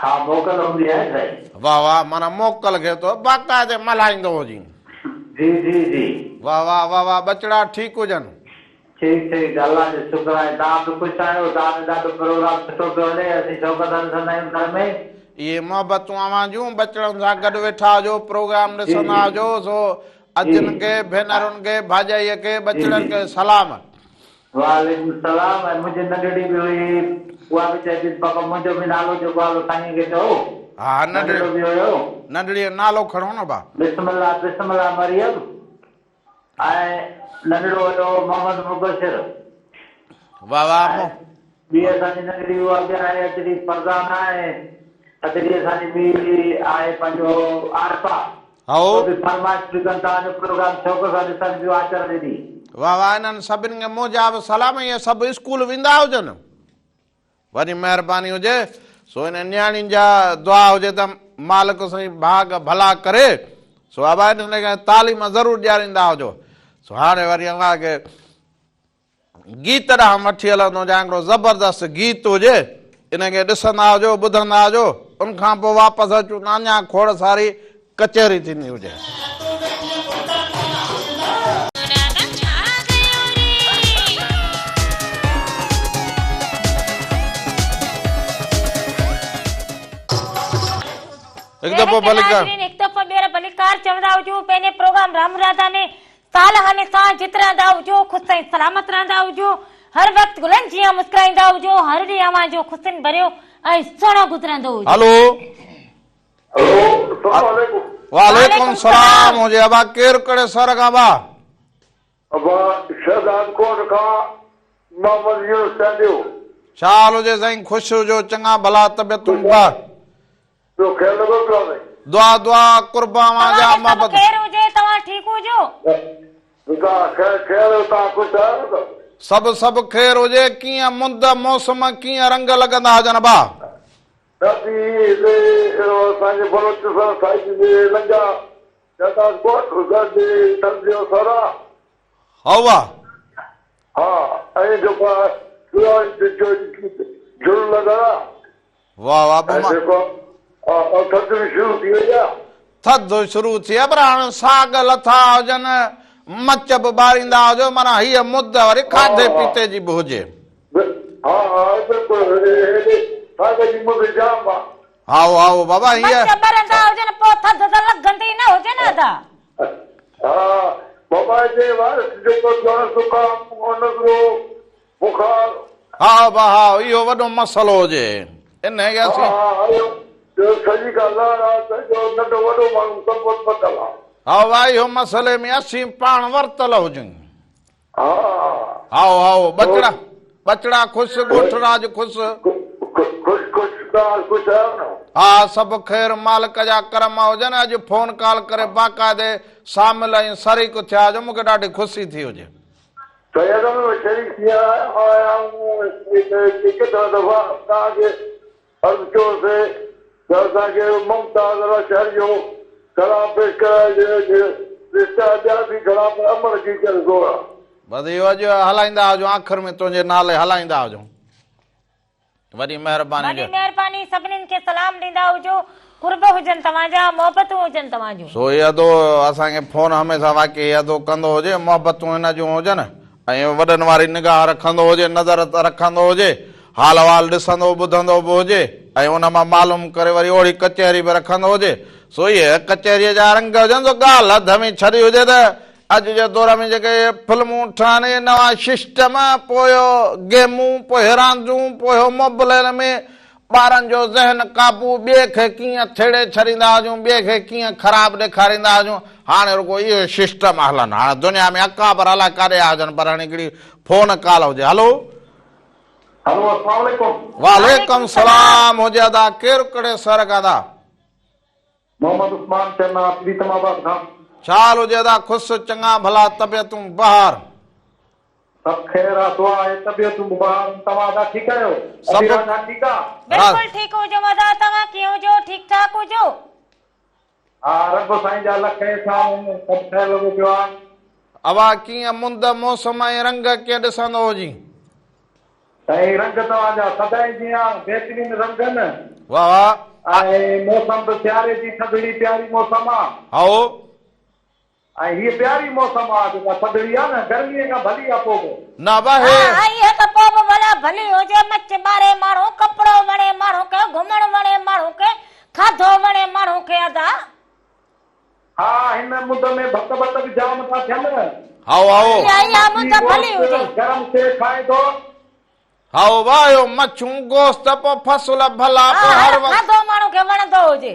ها موڪل هوندي آهي سائين. واه واه معنيٰ موڪل کي تو باقاعدي ملهائيندو هجين. جي جي جي. واه واه واه واه ٻچڙا ٺيڪ هجن. ٺيڪ ٺيڪ الله جو شڪر آهي توهان به خوش آهيو توهان جو ڏاڍو پروگرام سٺو پيو هلي اسين شوق سان ڏسندا آهيون گهر ۾. اهي محبتون اوهان جون ٻچڙن سان گڏ ويٺا هجو پروگرام جي ڏسندا جي هجو سو جي ادين کي ڀينرن کي ڀاڄائي کي جي ٻچڙن جي کي سلام. وعليڪم السلام ۽ منهنجي ننڍڙي به هئي اها به چئي پئي ته پاپا منهنجو به نالو جيڪو آهي سو سائين کي چئو ها ننڍڙي ننڍڙو به هيو. ننڍڙي جو نالو کڻو نه ڀا. بسم الله بسم الله مريم ۽ ننڍڙو هيو محمد مبشر. واه واه ۽ مو. ٻي اسان جي ننڍڙي اها به آهي اچڙي فرزانه ۽ اچڙي اسان جي ٻي آهي پنهنجو عارفه. هائو. اهي به فرمائش پيون ڪن توهان جو پروگرام شوق سان ڏسن پيون آچر جي ڏينهن. واه واه انهن سڀني کي منهنجا به سلام اهي سڀ اسڪول ويندا هجن. وڏي مهرباني هجي سو انهن نياڻين جا دعا هجي ته مالڪ سائين ڀاڳ ڀلا ڪري سو ابا انهن کي تعليم ضرور ڏياريندا هجو سو هاڻي وري اوهان کي گيت ڏانهن وٺي هلندو هجان هڪڙو زبردست گيت هجي ان کي ڏسندا هجو ٻڌندا هجو ان کان پوء واپس اچون ته اڃا کوڙ ساري ڪچهري ٿيندي هجي. هڪ دفعو ڀليڪار. هڪ دفعو ٻيهر ڀليڪار چوندا هجون پنهنجي پروگرام رام راڌا ۾ سال هميشه جت رهندا هجو خوش ۽ سلامت رهندا هجو هر وقت گلن جيان مسڪرائيندا هجو هر ڏينهن اوهان جو خوشين ڀريو ۽ سهڻو گذرندو هجي. هلو. هلو السلام عليڪم. وعليڪم السلام هجي ابا ڪير ڪهڙي شهر کان ابا. ابا شهداد ڪوٽ کان محمد يونس چانڊيو. ڇا حال هجي سائين خوش هجو چڱا ڀلا طبيعتون با. ٻيو خير لڳو پيو آ سائين. دعا دعا قرب اوهان جا توهان کي سڀ محبت. خير هجي توهان ٺيڪ هجو. خير خير توهان خوش آهيو نه. سڀ سڀ خير هجي ڪيئن مند موسم ڪيئن رنگ لڳندا هجن ابا. ڏاڍي هتي اسان جي بلوچستان سائيڊ جي لنگا شهداد ڪوٽ گڏ ٿر جو سر آ. هئا. ها ۽ جيڪو آ جهڙ لڳل آ. واه واه ۽ جيڪو آ ٿڌ به شروع ٿي وئي آ. ٿڌ شروع ٿي آ پر هاڻ ساڳ لٿا هجن مچ به ٻاريندا هجو معنيٰ هيء مد وري کاڌي پيتي جي به هجي. ها ها بلڪل هيڏي ساڳ جي مد جام آ. هائو هائو بابا هيء. مچ ٻرندا هجن پوء ٿڌ ته لڳندي نه هجي نه ادا. ها بابا هتي وائرس جيڪو ٿيو آ زڪام نزلو بخار. ها بابا ها اهو وڏو مسئلو هجي انهي کي اسين. ها ها اهو سڄي ڪا لهر آ سڄو ننڍو وڏو ماڻهو سڀ ورتل آ. ها بابا اهو مسئلي ۾ اسين پاڻ ورتل هجون. ها. هائو هائو ٻچڙا ٻچڙا خوش ڳوٺ راڄ خوش. خوش خوش توهان خوش آهيو نه. ها سڀ خير مالڪ جا ڪرم هجن اڄ فون ڪال ڪري باقاعدي شامل ۽ شريڪ ٿيا هجو مونکي ڏاڍي خوشي ٿي هجي. سيد ۾ شريڪ ٿي آيا آهيون ڪيترا دفعا توهان کي عرض ڪيو سي ته اسان کي ممتاز الله شهر جو ڪلام پيش ڪرائجي رشتا ٻيا به گهڻا پر امڙ جي ڪر زور آ. بس اهو اڄ هلائيندا هجون آخر ۾ تنهنجي نالي هلائيندا هجون وڏي مهرباني وڏي مهرباني سڀنين کي سلام ڏيندا هجو قرب هجن توهان جا محبتون هجن توهان جون. سو هي ادو اسان کي فون هميشه واقعي هي ادو ڪندو هجي محبتون هن جون هجن ۽ وڏن واري نگاهه رکندو هجي، نظر رکندو هجي، حال احوال ڏسندو ٻڌندو به هجي ۽ ان مان معلوم ڪري وري اوڙي ڪچهري به رکندو هجي. سو اهي ڪچهريء جا رنگ هجن سو ڳالهه اڌ ۾ ڇڏي هجي ته اڄ جي دور ۾ جيڪي اهي فلمون ٺهن اهي نوان سسٽم، پوء اهو گيمون، پوء اهي رانديون، پوء اهو موبلين ۾ ٻارن جو ذهن قابو، ٻئي کي ڪيئن ٿيڙي ڇڏيندا هجون، ٻئي کي ڪيئن خراب ڏيکاريندا هجون، هاڻي رڳو اهي سسٽم هلن. هاڻي دنيا ۾ اڪابر الائي ڪاڏي آيا هجن پر هاڻي هڪڙي فون ڪال هجي. هلو. هلو اسلام عليڪم. وعليڪم سلام هجي ادا ڪير ڪهڙي شهر کان ادا. محمد عثمان چنا پريتم آباد کان. ڇا حال هجي ادا خوش چڱا ڀلا طبيعتون بهار. سڀ خير آ دعا آهي طبيعتون به بهار آهن توهان ادا ٺيڪ آهيو سڀ ادي راجا ٺيڪ آ. بلڪل ٺيڪ هجون ادا توهان ڪيئن هجو ٺيڪ ٺاڪ هجو. ها رب سائين جا لک احسان آهن سڀ خير لڳو پيو آ. اوا ڪيئن مند موسم ۽ رنگ ڪيئن ڏسندو هجين. سائين رنگ توهان جا سدائين جيان بهترين رنگ آهن. واه واه. ۽ موسم به سياري جي ٿڌڙي پياري موسم آ. هائو. ۽ هيء پياري موسم آ جيڪا ٿڌڙي آ نه گرميء کان ڀلي آ پوء به. نه ابا هي. ها اها ته پوء به ڀلا ڀلي هجي مچ ٻاري ماڻهو ڪپڙو وڻي ماڻهو کي گهمڻ وڻي ماڻهو کي کاڌو وڻي ماڻهو کي ادا. ها هن مند ۾ ڀت ڀت به جام ٿا ٿين. هائو هائو. اها اها مند ڀلي هجي. گرم شيء کائي ٿو. هائو واهيو مڇون گوشت پوء فصل ڀلا پوء ها هر هر وقت. کاڌو ماڻهو کي وڻندو هجي.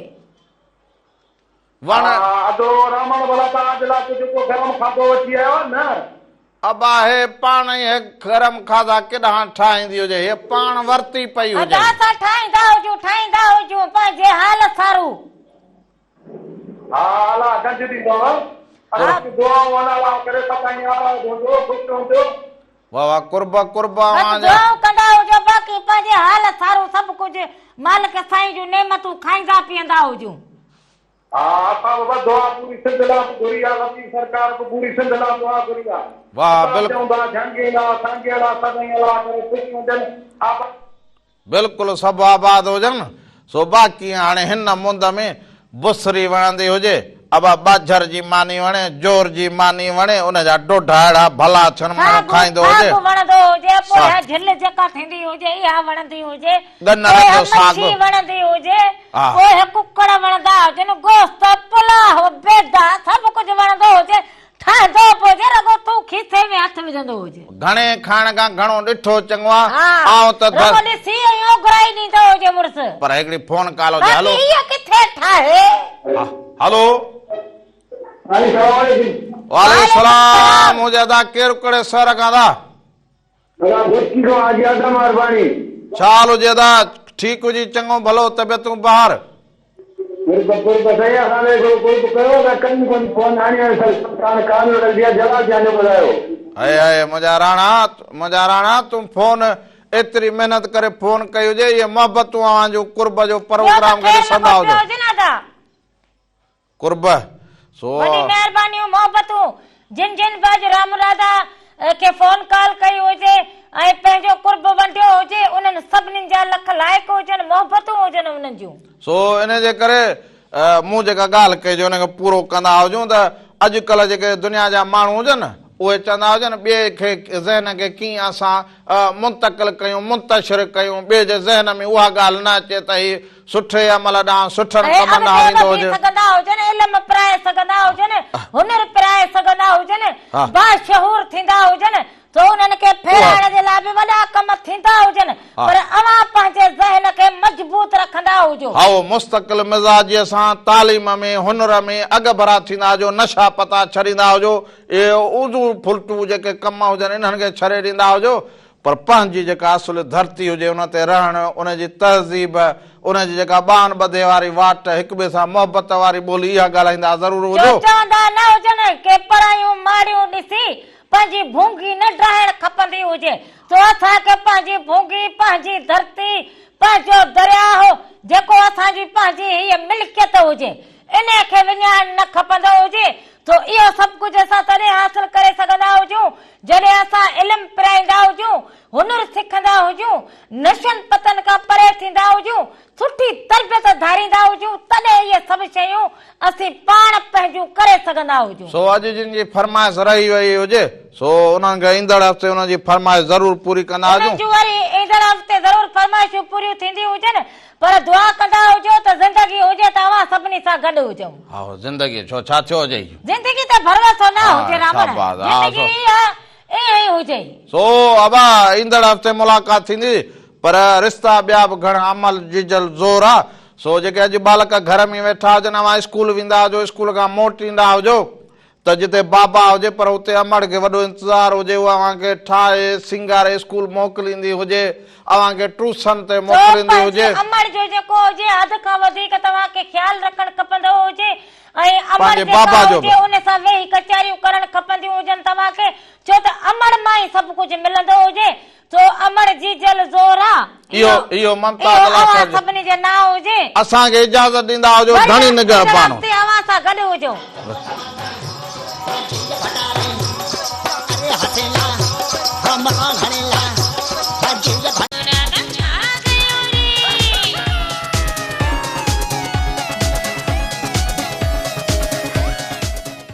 وڻ. ها ادو رامڻ ڀلا توهان جي لاء ڪجهه ڪو گرم کاڌو وٺي آيو آهي نه؟ ابا هي پاڻ ئي هي گرم کاڌا ڪيڏانهن ٺاهيندي هجي هي پاڻ ورتي پئي هجي. ادا اسان ٺاهيندا هجون ٺاهيندا هجون پنهنجي حال سارو. ها الله گنج ڏيندو اسان کي دعائون الله الله ڪري سدائين آباد هجو خوش هجو. واه واه قرب قرب بس اوهان جا. دعائون ڪندا هجو باقي پنهنجي حال سارو سڀ ڪجهه مالڪ سائين جون نعمتون کائيندا پيئندا هجون. ها اسان به بس دعا پوري سنڌ لا به گهري آ لطيف سرڪار به پوري سنڌ لا دعا گهري آ واه اسان بلڪل. چئون ٿا جهنگي لا سانگي لا سدائين الله ڪري خوش هجن آباد. بلڪل سڀ آباد هجن سو باقي هاڻي هن مند ۾ بصري وڻندي هجي ابا ٻاجهر جي ماني وڻي جور جي ماني وڻي ان جا ڊوڍا اهڙا ڀلا ٿين ماڻهو ساڳ کائيندو هجي. ساڳ وڻندو هجي پوء ساڳ. اها جهل جيڪا ٿيندي هجي اها وڻندي هجي ڳنر پوء اها جو ساڳ. مڇي وڻندي هجي ها. پوء اهي ڪڪڙ وڻندا هجن گوشت پلاء بيدا سڀ ڪجهه وڻندو هجي ٺهندو به هجي رڳو تون کيسي ۾ هٿ وجهندو هجي. گهڻي کائڻ کان گهڻو ڏٺو چڱو آ. ها آئون ته ڌر. رڳو ڏسي ۽ اوگهرائي ڏيندو هجي مڙس. پر هڪڙي فون ڪال هجي باقي هلو. هيء ڪٿي ٺاهي. هلو. سائين سلام عليڪم. وعليڪم السلام هجي ادا ڪير ڪهڙي شهر کان ادا. ادا گهوٽڪي کان حاجي آدم عرباڻي. ڇا حال هجي ادا ٺيڪ هجي چڱو ڀلو طبيعتون بهار. قرب قرب سائين اسان لاء هڪڙو قرب ڪيو اسان ڪڏهن ڪونه فون هاڻي هاڻي سلطان ڪال لڳل آ جلال جانيو ٻڌايو. هئي هئي منهنجا راڻا منهنجا راڻا تون فون ايتري محنت ڪري فون ڪئي هجي اهي محبتون اوهان جون قرب جو ٻيو ته پروگرام کي خير ڏسندا لڳو پيو هجو. هجي نه ادا. قرب سو. وڏي مهربانيون محبتون جن جن به اڄ رام راڌا کي فون ڪال ڪئي هجي ۽ پنهنجو قرب ونڊيو هجي انهن سڀنين جا لک لائق هجن محبتون هجن انهن جون. سو ان جي ڪري مون جيڪا ڳالهه ڪئي جو ان کي پورو ڪندا هجون ته اڄ ڪلهه جيڪي دنيا جا ماڻهو هجن اهي چوندا هجن ٻئي کي ذهن کي ڪيئن اسان منتقل ڪيون منتشر ڪيون ٻئي جي ذهن ۾ اها ڳالهه نه اچي ته هي سٺي عمل ڏانهن سٺن اهي ڪمن ڏانهن اڳتي ويندو وڌي هجي. سگهندا هجن، علم پرائي سگهندا هجن، هنر پرائي سگهندا هجن، باشعور ٿيندا هجن، ته انهن کي ڦيرائڻ جي لاء به وڏا ڪم ٿيندا هجن، پر اوهان پنهنجي ذهن کي مضبوط رکندا هجو. هائو، مستقل مزاجيء سان تعليم ۾، هنر ۾ اڳڀرا ٿيندا هجو، نشا پتا ڇڏيندا هجو، اهي اوزو ڦلٽو جيڪي ڪم هجن، انهن کي ڇڏي ڏيندا هجو، پر پنهنجي جيڪا اصل ڌرتي هجي ان تي رهڻ، ان جي تهذيب، ان جي جيڪا ٻانهن ٻڌي واري واٽ، هڪ ٻئي سان محبت واري ٻولي اها ڳالهائيندا ضرور جو هجو. چوندا نه هجن ڪي پرايون ماڙيون ڏسي پنهنجي ڀونگي نه ڊاهڻ کپندي هجي سو اسان کي پنهنجي ڀونگي، پنهنجي ڌرتي، پنهنجو درياهه جيڪو اسان جي پنهنجي هيء ملڪيت هجي انهيء کي وڃائڻ نه کپندو هجي سو اهو سڀ ڪجهه اسان تڏهن حاصل ڪري سگهندا هجون جڏهن اسان علم پرائيندا هجون، هنر سکندا هجون، نشن پتن کان پري ٿيندا هجون، سٺي تربيت ڌاريندا هجون، تڏهن اهي سڀ شيون اسين پاڻ پنهنجون ڪري سگهندا هجون. سو اڄ جن جي فرمائش رهي وئي هجي، سو انهن کي ايندڙ هفتي انهن جي فرمائش ضرور پوري ڪندا انهن هجون. جون وري ايندڙ هفتي ضرور فرمائشون پوريون ٿينديون هجن، پر دعا ڪندا هجو ته زندگي هجي ته اوهان سڀني سان گڏ هجون. هائو زندگي ڇو ڇا ٿيو هجئي. زندگي تي ڀروسو نه ها هجي رامڻ شاباس ها زندگي سو. اها ائين ئي هجئي. سو ابا ايندڙ هفتي ملاقات ٿيندي پر رشتا ٻيا به گهڻا عمل جيجل زور آ سو جيڪي اڄ ٻالڪ گهر ۾ ويٺا هجن اوهان اسڪول ويندا هجو اسڪول کان موٽ ايندا هجو ته جتي بابا هجي پر اتي امڙ کي وڏو انتظار هجي اها اوهان کي ٺاهي سينگاري اسڪول موڪليندي هجي اوهان کي ٽيوشن تي سو موڪليندي پنهنجي هجي. امڙ جو جيڪو هجي حد کان وڌيڪ توهان کي خيال رکڻ کپندو هجي ۽ امڙ پنهنجي جيڪا بابا جو هجي به. ان سان ويهي ڪچهريون ڪرڻ کپنديون هجن توهان کي ڇو ته امڙ مان ئي سڀ ڪجهه ملندو هجي سو امڙ جيجل زور آ. اهو اهو ممتاز اهو الله اوهان شاهه جو. سڀني جي نانء هجي. اسان کي اجازت ڏيندا هجو وري ڌڻي ايندڙ نگهبان. هفتي اوهان سان گڏ هجون. اري